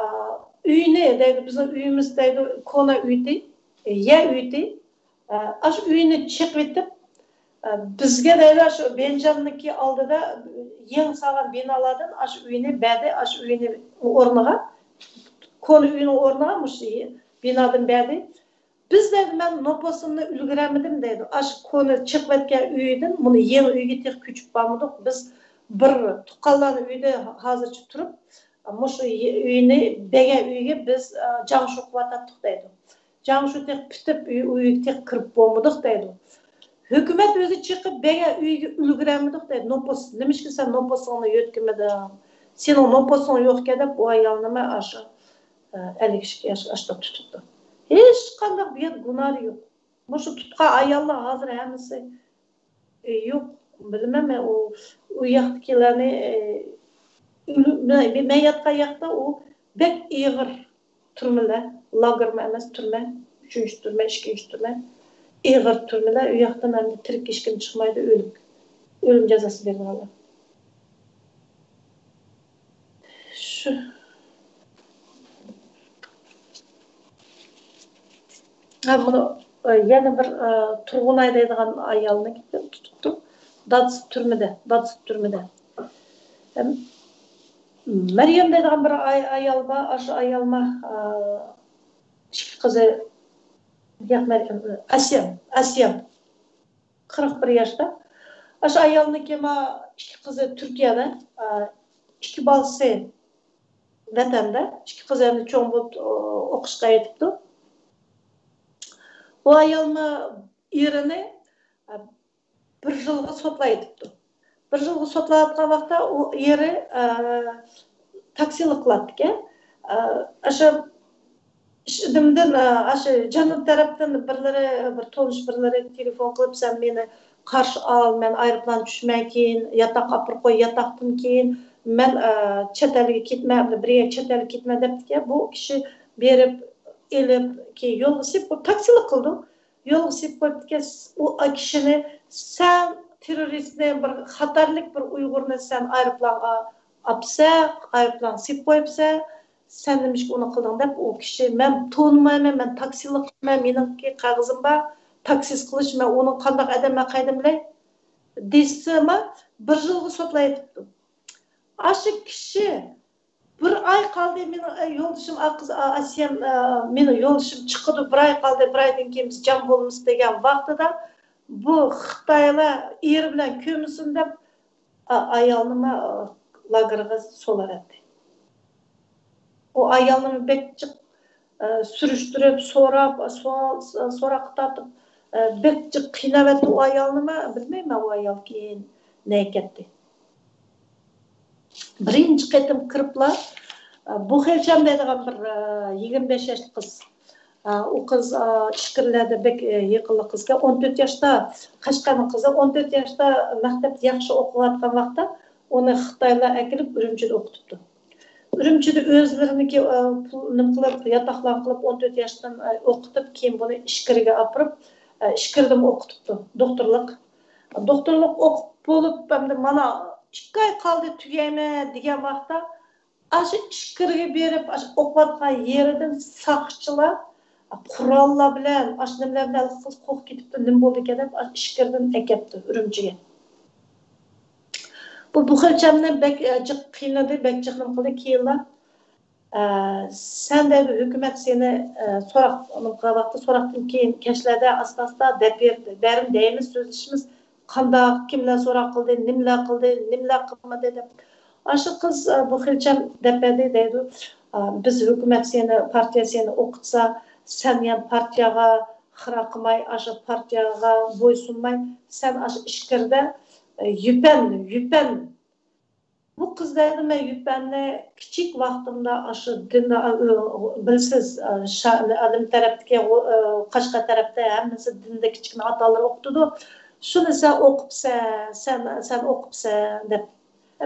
ئۆينى دەيدۇ، بىزنىڭ ئۆيىمىز دەيدۇ، كونا ئۆيدى، يەر ئۆيدى. ئە، ئاشۇ ئۆينى چېقىۋېتىپ، ئە، بىزگە دەيدۇ، شۇ بەنجاننىڭكى ئالدىدا يېڭى سالغان بىنالاردىن ئاشۇ ئۆينى بەردى، ئاشۇ ئۆينى ئورنىغا، كونا ئۆينىڭ ئورنىغا مۇشۇ بىنادىن بەردى. بىز دەيدۇ، مەن نوپۇسۇمنى ئۈلگۈرەلمىدىم دەيدۇ. ئاشۇ كونا چېقىۋەتكەن ئۆيدىن مۇنۇ يېڭى ئۆيگە تېخى كۆچۈپ بارمىدۇق. بىز بىر تۇغقانلارنىڭ ئۆيىدە ھازىرچە تۇرۇپ، مۇشۇ ئۆينى بەرگەن ئۆيگە بىز، ئە، جاڭشۇ قىلىۋاتاتتۇق دەيدۇ. جاڭشۇ تېخى پۈتۈپ، ئۆي-، ئۆيگە تېخى كىرىپ بولمىدۇق دەيدۇ. ھۆكۈمەت ئۆزى چېقىپ بەرگەن ئۆيگە ئۈلگۈرەلمىدۇق دەيدۇ. نوپۇس، نېمىشقا سەن نوپۇسۇڭنى يۆتكىمىدىڭ؟ سېنىڭ نوپۇسۇڭ يوقكەن دەپ ئۇ ئايالنىمۇ ئاشۇ، ئە، ئەللىك ئىككى ياش ئاشۇنداق تۇتۇپتۇ. ھېچقانداق بۇ يەردە گۇناھى يوق. مۇشۇ تۇتقان ئاياللار ھازىر ھەممىسى، ئى، يوق، بىلمەن مەن ئۇ، ئۇ ياقتىكىلەرنى، ئى، ئۆلۈم-، مەن، مەن ياتقان ياقتا ئۇ بەك ئېغىر تۈرمىلەر، لاگېرمۇ ئەمەس، تۈرمە، ئۈچىنچى تۈرمە، ئىككىنچى تۈرمە، ئېغىر تۈرمىلەر، ئۇ ياقتىن ئەمدى تىرىك ھېچكىم چىقمايدۇ، ئۆلۈك، ئۆلۈم جازاسى بېرىلىدۇ. شۇ. ھە، مۇنۇ ئە، يەنە بىر، ئە، تۇرغۇنئاي دەيدىغان ئايالنى تۇتۇپتۇ. دادىسى تۈرمىدە، دادىسى تۈرمىدە. ھەم مەريەم دەيدىغان بىر ئاي-، ئايال بار، ئاشۇ ئايالما، ئە، ئىككى قىزى، ياق، مەريەم، ئاسىيەم، ئاسىيەم. قىرىق بىر ياشتا. ئاشۇ ئايالنىڭكى ما ئىككى قىزى تۈركىيەدە، ئىككى بالىسى ۋەتەندە، ئىككى قىزى ئەمدى چوڭ بولۇپ، ئوقۇشقا كېتىپتۇ. ئۇ ئايالمۇ ئېرىنى بىر يىلغا سوتلايتىپتۇ. بىر يىلغا سوتلاۋاتقان ۋاقىتتا ئۇ ئېرى، ئە، تاكسىلىق قىلاتتىكەن. ئە، ئاشۇ ئىش-، ئىدىمدىن، ئە، ئاشۇ جەنۇب تەرەپتىن بىرلىرى، بىر تونۇش بىرلىرى تېلېفون قىلىپ، «سەن مېنى قارشى ئال، مەن ئايروپىلان چۈشمەن كېيىن ياتاققا ئاپىرىپ قوي، ياتاقتىن كېيىن مەن، ئە، چەت ئەلگە كېتىمەن، بىر يەر چەت ئەلگە كېتىمەن» دەپتىكەن. بۇ كىشى بېرىپ، ئېلىپ، كېيىن يولغا سېلىپ، بۇ تاكسىلىق قىلىدۇ. يولغا سېلىپ قويۇپتىكەن. ئۇ كىشىنى، «سەن تېررورىستنى، بىر خەتەرلىك بىر ئۇيغۇرنى سەن ئايروپىلانغا ئاپسەن، ئايروپىلانغا سېلىپ قويۇپسەن، سەن نېمىشقا ئۇنى قىلدىڭ؟» دەپ، ئۇ كىشى، «مەن تونۇمايمەن، مەن تاكسىلىق قىلىمەن، مېنىڭكى قەغىزىم بار، تاكسىست قىلىش، مەن ئۇنىڭ قانداق ئادەم، مەن قايدىن بىلەي؟» دېسىمۇ، بىر يىلغا سوتلايتىپتۇ. ئاشۇ كىشى بىر ئاي قالدى، مېنىڭ، ئە، يولدىشىم، ئا، قىز، ئا، ئاسىيەم، ئە، مېنىڭ يولدىشىم چىقىدۇ، بىر ئاي قالدى، بىر ئايدىن كېيىن بىز جان بولىمىز دېگەن ۋاقتىدا، بۇ خىتايلار ئېرى بىلەن كۆرمىسۇن دەپ، ئا-، ئايالنىمۇ، ئا، لاگېرغا سولىۋەتتى. ئۇ ئايالنىمۇ بەك جىق، ئا، سۈرۈشتۈرۈپ، سوراپ، سوئال، سوراققا تارتىپ، ئا، بەك جىق قىيناۋەتتى ئۇ ئايالنىمۇ. بىلمەيمەن ئۇ ئايال كېيىن نەگە كەتتى. بىرىنچى قېتىم كىرىپلا، ئا، بۇخېلچام دەيدىغان بىر، ئا، يىگىرمە بەش ياشلىق قىز. ئا، ئۇ قىز، ئا، ئىچكىرىلەردە بەك، ئا، يېقىنلىق قىزكەن. ئون تۆت ياشتا، قەشقەرنىڭ قىزى، ئون تۆت ياشتا مەكتەپتە ياخشى ئوقۇۋاتقان ۋاقىتتا ئۇنى خىتايلار ئەكېلىپ ئۈرۈمچىدە ئوقۇتۇپتۇ. ئۈرۈمچىدە ئۆزلىرىنىڭكى، ئا، پۇل نېمە قىلىپ، ياتاقلارنى قىلىپ، ئون تۆت ياشتىن، ئا، ئوقۇتۇپ، كېيىن بۇنى ئىچكىرىگە ئاپىرىپ، ئا، ئىچكىرىدىمۇ ئوقۇتۇپتۇ. دوختۇرلۇق. دوختۇرلۇق ئوقۇپ بولۇپ، ئەمدى مانا ئىككى ئاي قالدى تۈگەيمەن دېگەن ۋاقىتتا، ئاشۇ ئىچكىرىگە بېرىپ، ئاشۇ ئوقۇۋاتقان يېرىدىن ساقچىلار قوراللار بىلەن، ئاشۇ نېمىلەر بىلەن قىز قورقۇپ كېتىپتۇ، نېمە بولدى ئىكەن دەپ، ئاشۇ ئىچكىرىدىن ئەكەپتۇ ئۈرۈمچىگە. بۇ، بۇ خىل چەمنى بەك، ئە، جىق قىينىدى، بەك جىق نېمە قىلدى. كېيىنلا، ئە، سەن دەيدۇ، ھۆكۈمەت سېنى، ئە، سوراق، نېمە قىلغان ۋاقىتتا، سوراقتىن كېيىن كەچلەردە ئاستا-ئاستا دەپ بېرىپ، بەرىم دەيمىز، سۆزلىشىمىز. قانداق، كىملەر سوراق قىلدى، نېمىلەر قىلدى، نېمىلەر قىلمىدى دەپ. ئاشۇ قىز، ئە، بۇ خىل چەم دەپ بەردى دەيدۇ. ئە، بىز ھۆكۈمەت سېنى، پارتىيە سېنى ئوقۇتسا، سەن يەنە پارتىيەغا، خىرا قىلماي، ئاشۇ پارتىيەغا بويسۇنماي، سەن ئاشۇ ئىچكىرىدە، ئە، يۈپەن، يۈپەن. بۇ قىز دەيدۇ، مەن يۈپەننى كىچىك ۋاقتىمدا ئاشۇ دىن، ئە، بىلىسىز، ئە، شا-، ئەلىم تەرەپتىكى، ئە، قەشقەر تەرەپتە ھەممىسى دىندا كىچىكنى ئاتا-ئانىلىرى ئوقۇتىدۇ. شۇنى سەن ئوقۇپسەن، سەن، سەن ئوقۇپسەن دەپ.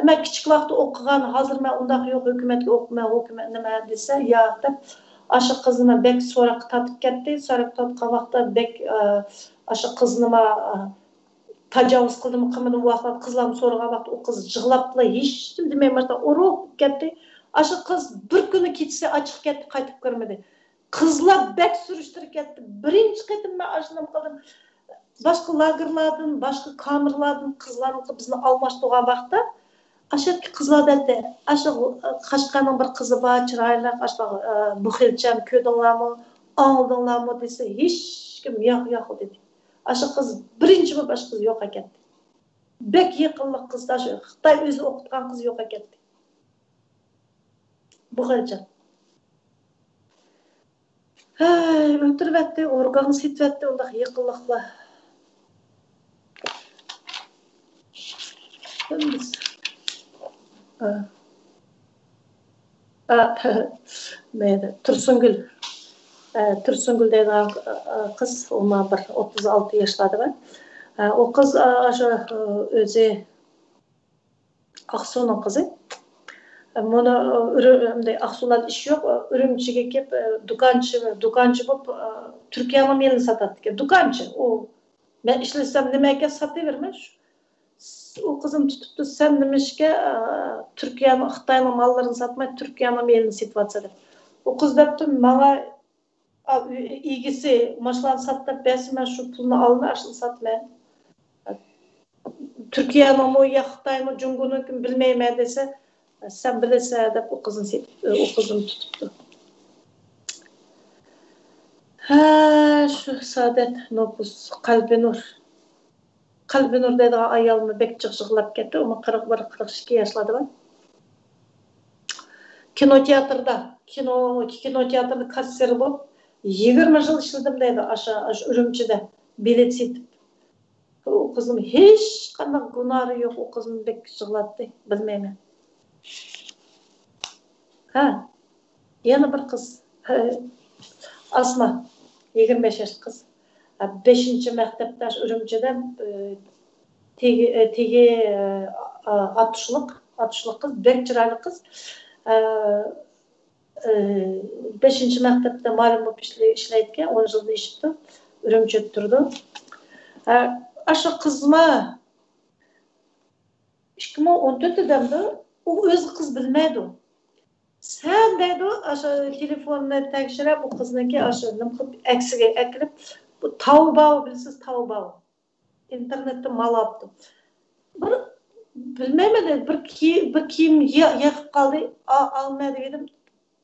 مەن كىچىك ۋاقىتتا ئوقۇغان، ھازىر مەن ئۇنداق يوق، ھۆكۈمەتكە ئوقۇمەن، ھۆكۈمەت نېمە دېسە، ياق دەپ، ئاشۇ قىزنى مەن بەك سوراققا تارتىپ كەتتى. سوراققا تارتقان ۋاقىتتا بەك، ئە، ئاشۇ قىزنىمۇ، ئە، تاجاۋۇز قىلدىمۇ، قىلمىدىمۇ، ئۇ ۋاقىتلاردا قىزلارنى سورىغان ۋاقىتتا ئۇ قىز يىغلاپلا، ھېچنېمە دېمەي، ماشۇنداق ئۇرۇپ كەتتى. ئاشۇ قىز بىر كۈنى كېچىسى ئاچىقىپ كەتتى، قايتىپ كىرمىدى. قىزلار بەك سۈرۈشتۈرۈپ كەتتى. بىرىنچى قېتىم مەن ئاشۇنداق قىلدىم. باشقا لاگېرلاردىن، باشقا كامېرلاردىن قىزلارنى بىزنى ئالماشتۇرغان ۋاقىتتا، ئاشۇ قىزلار دەيتتى، ئاشۇ قەشقەرنىڭ بىر قىزى بار، چىرايلىق، ئاشۇ، ئە، بۇ خىلچەم، كۆردۈڭلارمۇ، ئاڭلىدىڭلارمۇ دېسە، ھېچكىم ياق، ياق دېدى. ئاشۇ قىز بىرىنچى بولۇپ ئاشۇ قىز يوقاپ كەتتى. بەك يېقىنلىق قىز، ئاشۇ خىتاي ئۆزى ئوقۇتقان قىز يوقاپ كەتتى. بۇ خىلچەم. ھەي، ئۆلتۈرۈۋەتتى، ئورگانغا سېتىۋەتتى، ئۇنداق يېقىنلىقلار. ئا، ئا، مەيلى، تۇرسۇنگۈل. ئا، تۇرسۇنگۈل دەيدىغان، ئا، قىز، ئۇمۇ بىر ئوتتۇز ئالتە ياشلاردا بار. ئا، ئۇ قىز، ئا، شۇ، ئا، ئۆزى ئاقسۇنىڭ قىزى. مانا، ئۈرۈ-، ئەمدى ئاقسۇلاردا ئىش يوق، ئۈرۈمچىگە كېلىپ، دۇكانچى، دۇكانچى بولۇپ، تۈركىيەنىڭ مېلىنى ساتاتتىكەن. دۇكانچى، ئۇ، مەن ئىشلىسەم نېمە ئىكەن ساتىۋېرىمەن. شۇ، ئۇ قىزىم تۇتۇپتۇ، سەن نېمىشقا، تۈركىيەنىڭ، خىتاينىڭ ماللىرىنى ساتماي، تۈركىيەنىڭ مېلىنى سېتىۋاتىسەن دەپ. ئۇ قىز دەپتۇ، ماڭا ئا، ئۆي ئىگىسى ماشۇلارنى سات دەپ بەرسە، مەن شۇ پۇلنى ئالىمەن، ئاشۇنى ساتىمەن. تۈركىيەنىڭمۇ يا خىتايمۇ جۇڭگونىڭكىمۇ بىلمەيمەن دېسە، سەن بىلىسەن دەپ ئۇ قىزنى سېتىپ، ئۇ قىزنى تۇتۇپتۇ. ھە، شۇ سائادەت نوپۇس، قەلبىنۇر. قەلبىنۇر دەيدىغان ئايالمۇ بەك جىق يىغلاپ كەتتى. ئۇمۇ قىرىق بىر، قىرىق ئىككى ياشلاردا بار. كىنو تىياتىردا، كىنو، كىنو تىياتىردا كاسسىر بولۇپ، يىگىرمە يىل ئىشلىدىم دەيدۇ، ئاشۇ، ئاشۇ ئۈرۈمچىدە بېلەت سېتىپ. ئۇ قىزنىڭ ھېچقانداق گۇناھى يوق، ئۇ قىزمۇ بەك يىغلاتتى، بىلمەيمەن. ھە، يەنە بىر قىز، ھە، ئاسما، يىگىرمە بەش ياشلىق قىز. ھە، بەشىنچى مەكتەپتە ئاشۇ ئۈرۈمچىدە، ئى، تېگى، ئى، تېگى، ئى، ئاتۇشلۇق، ئاتۇشلۇق قىز، بەك چىرايلىق قىز. ئى، ئى، بەشىنچى مەكتەپتە مۇئەللىم بولۇپ ئىشلەي-، ئىشلەيدىكەن، ئون يىلدىن ئېشىپتۇ، ئۈرۈمچىدە تۇرىدۇ. ھە، ئاشۇ قىزما ئىككى مىڭ ئون تۆتتە دەمدۇ، ئۇ ئۆزى قىز بىلمەيدۇ. سەن دەيدۇ، ئاشۇ تېلېفوننى تەكشۈرۈپ، ئۇ قىزنىڭكى ئاشۇ نېمە قىلىپ ئەكسىگە ئەكىرىپ، بۇ تاۋباۋ بىلىسىز، تاۋباۋ. ئىنتېرنېتتىن مال ئاپتۇ. بىر، بىلمەيمەن، بىر كىي-، بىر كىيىم يە-، يېقىپ قالدى، ئا-، ئالىمەن دېگىنىم،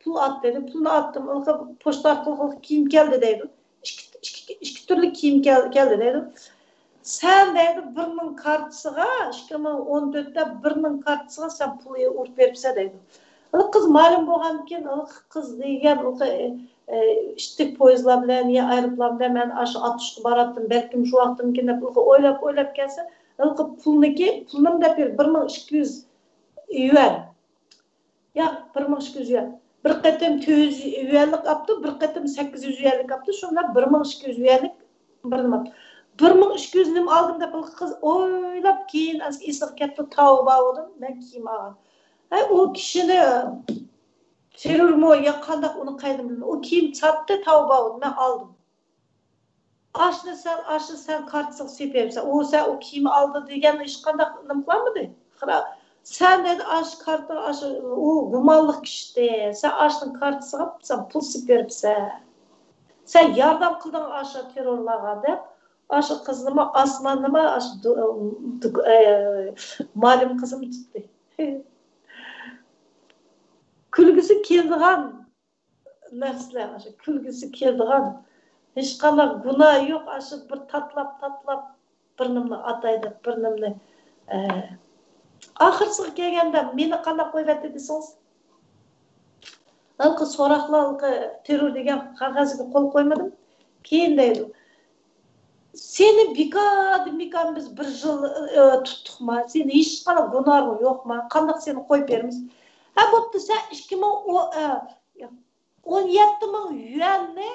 پۇل ئات دېدى. پۇلنى ئاتتىم. ئۇنىڭغا پوچتا ئارقىلىق كىيىم كەلدى دەيدۇ. ئىككى، ئىككى، ئىككى تۈرلۈك كىيىم كەل-، كەلدى دەيدۇ. سەن دەيدۇ، بىرنىڭ كارتىسىغا، ئىككى مىڭ ئون تۆتتە بىرنىڭ كارتىسىغا سەن پۇل ئۇرۇپ بېرىپسەن دەيدۇ. ھېلىقى قىز مالىم بولغاندىن كېيىن، ھېلىقى قىز دېگەن، ھېلىقى، ئى، ئىتتىك پويىزلار بىلەن يا ئايروپىلان بىلەن مەن ئاشۇ ئاتۇشقا باراتتىم، بەلكىم شۇ ۋاقتىمكىن دەپ، ھېلىقى ئويلاپ، ئويلاپ كەلسە، ھېلىقى پۇلنىكى، پۇلنىمۇ دەپ بېرىپ، بىر مىڭ ئىككى يۈز يۈەن. ياق، بىر مىڭ ئىككى يۈز يۈەن. بىر قېتىم تۆت يۈز يۈەنلىك ئاپتۇ، بىر قېتىم سەككىز يۈز يۈەنلىك ئاپتۇ، شۇ بىلەن بىر مىڭ ئىككى يۈز يۈەنلىك بىر نېمە ئاپتۇ. بىر مىڭ ئىككى يۈز نېمە ئالدىم دەپ، قىز ئويلاپ، كېيىن ئەسلى ئېسىغا كەپتۇ، تاۋباۋدىن مەن كىيىم ئالغان. ھەي، ئۇ كىشىنى تېررورمۇ يا قانداق، ئۇنى قايدىن بىلىمەن. ئۇ كىيىم ساتتى، تاۋباۋدىن مەن ئالدىم. ئاشنى سەن، ئاشنى سەن كارتىسىغا سېلىپ بېرىپسەن. ئۇ سەن ئۇ كىيىم ئالدى دېگەن ھېچقانداق نېمە قىلالمىدى. خىرا-، سەن دەيدۇ، ئاش كارتا، ئاش، ئۇ گۇمانلىق كىشى. سەن ئاشنىڭ كارتىسىغا سەن پۇل سېلىپ بېرىپسەن. سەن ياردەم قىلدىڭ ئاشۇ تېررورلارغا دەپ، ئاشۇ قىزنىمۇ، ئاسماننىمۇ، ئاشۇ دۇ-، دۇ-، ئە، مالىم قىزىم تۇتتى. كۈلگۈسى كېلىدىغان نەرسىلەر، ئاشۇ كۈلگۈسى كېلىدىغان، ھېچقانداق گۇناھى يوق، ئاشۇ بىر تاتلاپ، تاتلاپ، بىر نېمىنى ئاتاي دەپ، بىر نېمىنى، ئە، ئاخىرسىغا كەلگەندە مېنى قانداق قويۇۋەتتى دېسىڭىز، ھېلىقى سوراقلار، ھېلىقى تېررور دېگەن قەغەزگە قول قويمىدىم. كېيىن دەيدۇ، سېنى بىكاردىن بىكار بىز بىر يىل، ئە، تۇتتۇقما؟ سېنى ھېچقانداق گۇناھىڭ يوقما؟ قانداق سېنى قويۇپ بېرىمىز؟ ھە، بوپتۇ، سەن ئىككى مىڭ ئون، ئە، ئون يەتتە مىڭ يۈەننى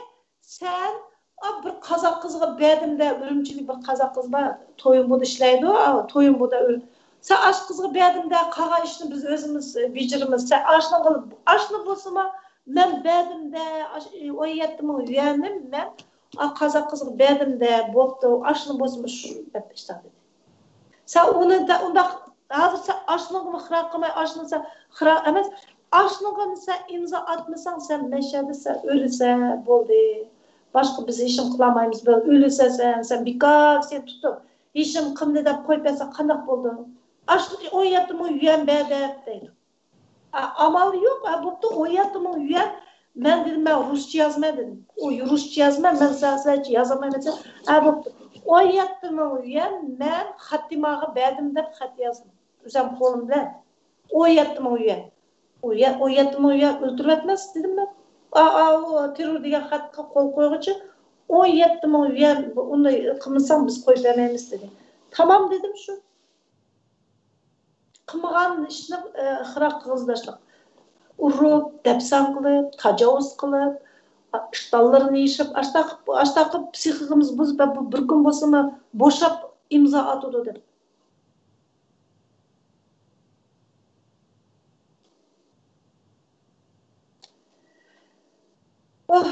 سەن، ئا، بىر قازاق قىزىغا بەردىم دە، ئۈرۈمچىلىك بىر قازاق قىز بار، تويۇنبۇدا ئىشلەيدۇ، ئا، تويۇنبۇدا ئۆ-، سەن ئاشۇ قىزغا بەردىم دە، قالغان ئىشنى بىز ئۆزىمىز، ئە، بېجىرىمىز. سەن ئاشۇنى قىلىپ، ئاشۇنى بولسىمۇ مەن بەردىم دە، ئاشۇ، ئون يەتتە مىڭ يۈەننى مەن، ئا، قازاق قىزغا بەردىم دە، بوپتۇ، ئاشۇنى بولسىمۇ شۇ دەپ ئىشتاق دېدى. سەن ئۇنى دە-، ئۇنداق، ھازىر سەن ئاشۇنىڭغىمۇ خىرا قىلماي، ئاشۇنى سەن خىرا ئەمەس، ئاشۇنىڭغا سەن ئىمزا ئاتمىساڭ، سەن مەشەدە سەن ئۆلىسەن، بولدى. باشقا بىز ھېچنېمە قىلالمايمىز، بىر ئۆلىسەن سەن، سەن بىكار سېنى تۇتۇپ، ھېچنېمە قىلمىدى دەپ قويۇپ بەرسەڭ قانداق بولىدۇ؟ ئاشۇ ئون يەتتە مىڭ يۈەن بەر دەپ دەيدۇ. ئا-، ئامال يوق، ئا، بوپتۇ، ئون يەتتە مىڭ يۈەن. مەن دېدىم، مەن رۇسچە يازىمەن دېدىم. ئۇ رۇسچە يازىمەن، مەن سىلەرچە يازالمايمەن دېسە، ھە، بوپتۇ. ئون يەتتە مىڭ يۈەن مەن خاتىماغا بەردىم دەپ خەت يازدىم. ئۆزۈم قولۇم بىلەن. ئون يەتتە مىڭ يۈەن. ئۇ يە-، ئون يەتتە مىڭ يۈەن ئۆلتۈرۈۋەتمەس دېدىم مەن. ئا، ئا، ئۇ تېررور دېگەن خەتكە قول قويغۇچە ئون يەتتە مىڭ يۈەن، ئۇنى قىلمىساڭ بىز قويۇپ بەرمەيمىز دېدى. تامام دېدىم شۇ. قىلمىغان ئىشنى، ئە، خىرا قىلغۇزداشلىق. ئۇرۇپ، دەپسەن قىلىپ، تاجاۋۇز قىلىپ، ئا، ئىشتانلىرىنى يېشىپ، ئاشتاق، ئاشتاق پسىخىكىمىز بۇزۇپ، بۇ بىر كۈن بولسىمۇ بوشاپ ئىمزا ئاتىدۇ دەپ. ئاھ،